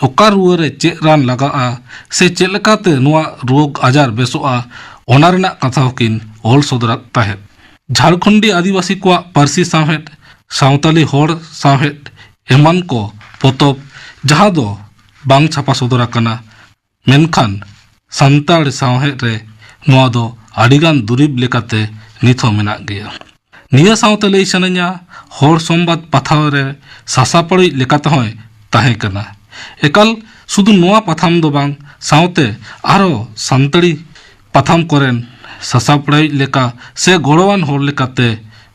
ᱚᱠᱟ ᱨᱩᱣᱟᱹ ᱨᱮ ᱪᱮᱫ ᱨᱟᱱ ᱞᱟᱜᱟᱜᱼᱟ ᱥᱮ ᱪᱮᱫ ᱞᱮᱠᱟᱛᱮ ᱱᱚᱣᱟ ᱨᱳᱜᱽ ᱟᱡᱟᱨ ᱵᱮᱥᱚᱜᱼᱟ, ᱚᱱᱟ ᱨᱮᱱᱟᱜ ᱠᱟᱛᱷᱟ ᱦᱚᱸᱠᱤᱱ ᱚᱞ ᱥᱚᱫᱚᱨᱟᱜ ᱛᱟᱦᱮᱸᱫ᱾ ᱡᱷᱟᱲᱠᱷᱚᱸᱰᱤ ᱟᱹᱫᱤᱵᱟᱹᱥᱤ ᱠᱚᱣᱟᱜ ᱯᱟᱹᱨᱥᱤ ᱥᱟᱶᱦᱮᱫ, ᱥᱟᱶᱛᱟᱞᱤ ᱦᱚᱲ ᱥᱟᱶᱦᱮᱫ ᱮᱢᱟᱱ ᱠᱚ ᱯᱚᱛᱚᱵ, ᱡᱟᱦᱟᱸ ᱫᱚ ᱵᱟᱝ ᱪᱷᱟᱯᱟ ᱥᱚᱫᱚᱨ ᱟᱠᱟᱱᱟ, ᱢᱮᱱᱠᱷᱟᱱ ᱥᱟᱱᱛᱟᱲ ᱥᱟᱶᱦᱮᱫ ᱨᱮ ᱱᱚᱣᱟ ᱫᱚ ᱟᱹᱰᱤᱜᱟᱱ ᱫᱩᱨᱤᱵᱽ ᱞᱮᱠᱟᱛᱮ ᱱᱤᱛ ᱦᱚᱸ ᱢᱮᱱᱟᱜ ᱜᱮᱭᱟ᱾ ᱱᱤᱭᱟᱹ ᱥᱟᱶᱛᱮ ᱞᱟᱹᱭ ᱥᱟᱱᱟᱧᱟ, ᱦᱚᱲ ᱥᱚᱢᱵᱟᱫ ᱯᱟᱛᱷᱟᱢ ᱨᱮ ᱥᱟᱥᱟᱯᱟᱲᱤᱡ ᱞᱮᱠᱟᱛᱮ ᱦᱚᱸᱭ ᱛᱟᱦᱮᱸ ᱠᱟᱱᱟ᱾ ᱮᱠᱟᱞ ᱥᱩᱫᱷᱩ ᱱᱚᱣᱟ ᱯᱟᱛᱷᱟᱢ ᱫᱚ ᱵᱟᱝ, ᱥᱟᱶᱛᱮ ᱟᱨᱦᱚᱸ ᱥᱟᱱᱛᱟᱲᱤ ᱯᱟᱛᱷᱟᱢ ᱠᱚᱨᱮᱱ ᱥᱟᱥᱟᱯᱲᱟᱣᱤᱡ ᱞᱮᱠᱟ ᱥᱮ ᱜᱚᱲᱚᱣᱟᱱ ᱦᱚᱲ ᱞᱮᱠᱟᱛᱮ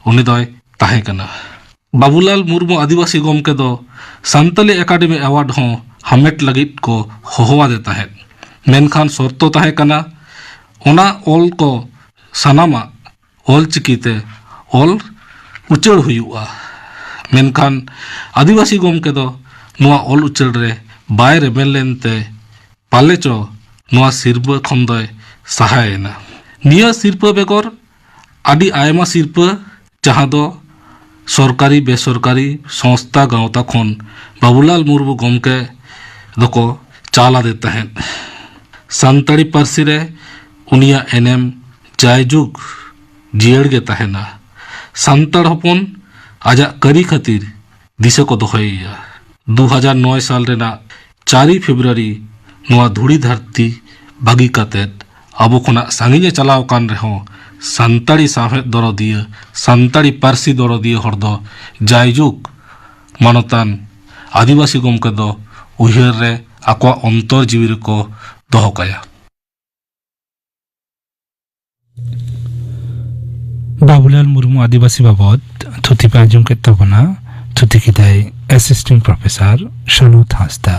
ᱩᱱᱤ ᱫᱚᱭ ᱛᱟᱦᱮᱸ ᱠᱟᱱᱟ᱾ ᱵᱟᱵᱩᱞᱟᱞ ᱢᱩᱨᱢᱩ ᱟᱹᱫᱤᱵᱟᱹᱥᱤ ᱜᱚᱢᱠᱮ ᱫᱚ ᱥᱟᱱᱛᱟᱞᱤ ᱮᱠᱟᱰᱮᱢᱤ ᱮᱣᱟᱨᱰ ᱦᱚᱸ ᱦᱟᱢᱮᱴ ᱞᱟᱹᱜᱤᱫ ᱠᱚ ᱦᱚᱦᱚᱣᱟᱫᱮ ᱛᱟᱦᱮᱸᱫ᱾ ᱢᱮᱱᱠᱷᱟᱱ ᱥᱚᱨᱛᱚ ᱛᱟᱦᱮᱸ ᱠᱟᱱᱟ, ᱚᱱᱟ ᱚᱞ ᱠᱚ ᱥᱟᱱᱟᱢᱟᱜ ᱚᱞ ᱪᱤᱠᱤᱛᱮ ᱚᱞ ᱩᱪᱟᱹᱲ ᱦᱩᱭᱩᱜᱼᱟ᱾ ᱢᱮᱱᱠᱷᱟᱱ ᱟᱹᱫᱤᱵᱟᱹᱥᱤ ᱜᱚᱢᱠᱮ ᱫᱚ ᱱᱚᱣᱟ ᱚᱞ ᱩᱪᱟᱹᱲ ᱨᱮ ᱵᱟᱭ ᱨᱮᱵᱮᱱ ᱞᱮᱱᱛᱮ ᱯᱟᱞᱮᱪᱚ ᱱᱚᱣᱟ ᱥᱤᱨᱯᱟᱹ ᱠᱷᱚᱱ ᱫᱚᱭ ᱥᱟᱦᱟᱭᱮᱱᱟ᱾ ᱱᱤᱭᱟᱹ ᱥᱤᱨᱯᱟᱹ ᱵᱮᱜᱚᱨ ᱟᱹᱰᱤ ᱟᱭᱢᱟ ᱥᱤᱨᱯᱟᱹ, ᱡᱟᱦᱟᱸ ᱫᱚ ᱥᱚᱨᱠᱟᱨᱤ ᱵᱮᱥᱚᱨᱠᱟᱨᱤ ᱥᱚᱝᱥᱛᱷᱟ ᱜᱟᱶᱛᱟ ᱠᱷᱚᱱ ᱵᱟᱵᱩᱞᱟᱞ ᱢᱩᱨᱢᱩ ᱜᱚᱢᱠᱮ ᱫᱚᱠᱚ ᱪᱟᱞ ᱟᱫᱮ ᱛᱟᱦᱮᱸᱫ᱾ ᱥᱟᱱᱛᱟᱲᱤ ᱯᱟᱹᱨᱥᱤ ᱨᱮ ᱩᱱᱤᱭᱟᱜ ᱮᱱᱮᱢ ᱡᱟᱭᱡᱩᱜᱽ ᱡᱤᱭᱟᱹᱲ ᱜᱮ ᱛᱟᱦᱮᱱᱟ᱾ ᱥᱟᱱᱛᱟᱲ ᱦᱚᱯᱚᱱ ᱟᱡᱟᱜ ᱠᱟᱹᱨᱤ ᱠᱷᱟᱹᱛᱤᱨ ᱫᱤᱥᱟᱹ ᱠᱚ ᱫᱚᱦᱚᱭᱮᱭᱟ᱾ ᱫᱩ ᱦᱟᱡᱟᱨ ᱱᱚᱭ ᱥᱟᱞ ᱨᱮᱱᱟᱜ ᱪᱟᱨᱮᱭ ᱯᱷᱮᱵᱽᱨᱩᱣᱟᱨᱤ ᱱᱚᱣᱟ ᱫᱷᱩᱲᱤ ᱫᱷᱟᱹᱨᱛᱤ ᱵᱟᱹᱜᱤ ᱠᱟᱛᱮᱫ ᱟᱵᱚ ᱠᱷᱚᱱᱟᱜ ᱥᱟᱺᱜᱤᱧᱮ ᱪᱟᱞᱟᱣ ᱟᱠᱟᱱ ᱨᱮᱦᱚᱸ, ᱥᱟᱱᱛᱟᱲᱤ ᱥᱟᱶᱦᱮᱫ ᱫᱚᱨᱚᱫᱤᱭᱟᱹ, ᱥᱟᱱᱛᱟᱲᱤ ᱯᱟᱹᱨᱥᱤ ᱫᱚᱨᱚᱫᱤᱭᱟᱹ ᱦᱚᱲ ᱫᱚ ᱡᱟᱭᱡᱩᱜᱽ ᱢᱟᱱᱚᱛᱟᱱ ᱟᱹᱫᱤᱵᱟᱹᱥᱤ ᱜᱚᱢᱠᱮ ᱫᱚ ᱩᱭᱦᱟᱹᱨ ᱨᱮ ᱟᱠᱚᱣᱟᱜ ᱚᱱᱛᱚᱨ ᱡᱤᱣᱤ ᱨᱮᱠᱚ ᱫᱚᱦᱚ ᱠᱟᱭᱟ᱾ ᱵᱟᱵᱩᱞᱟᱞ ᱢᱩᱨᱢᱩ ᱟᱹᱫᱤᱵᱟᱹᱥᱤ ᱵᱟᱵᱚᱫ ᱛᱷᱩᱛᱤ ᱯᱮ ᱟᱸᱡᱚᱢ ᱠᱮᱫ ᱛᱟᱵᱚᱱᱟ᱾ ᱛᱷᱩᱛᱤ ᱠᱮᱫᱟᱭ ᱮᱥᱤᱥᱴᱮᱱᱴ ᱯᱨᱚᱯᱷᱮᱥᱚᱨ ᱥᱟᱹᱱᱩ ᱦᱟᱸᱥᱫᱟ᱾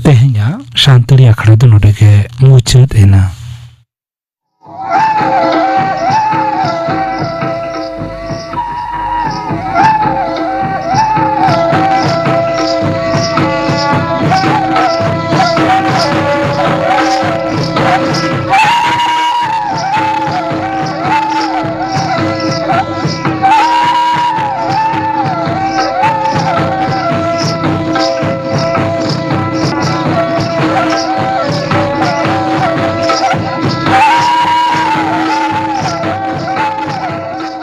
ᱛᱮᱦᱮᱧᱟᱜ ᱥᱟᱱᱛᱟᱲᱤ ᱟᱠᱷᱲᱟ ᱫᱚ ᱱᱚᱰᱮ ᱜᱮ ᱢᱩᱪᱟᱹᱫ ᱮᱱᱟ᱾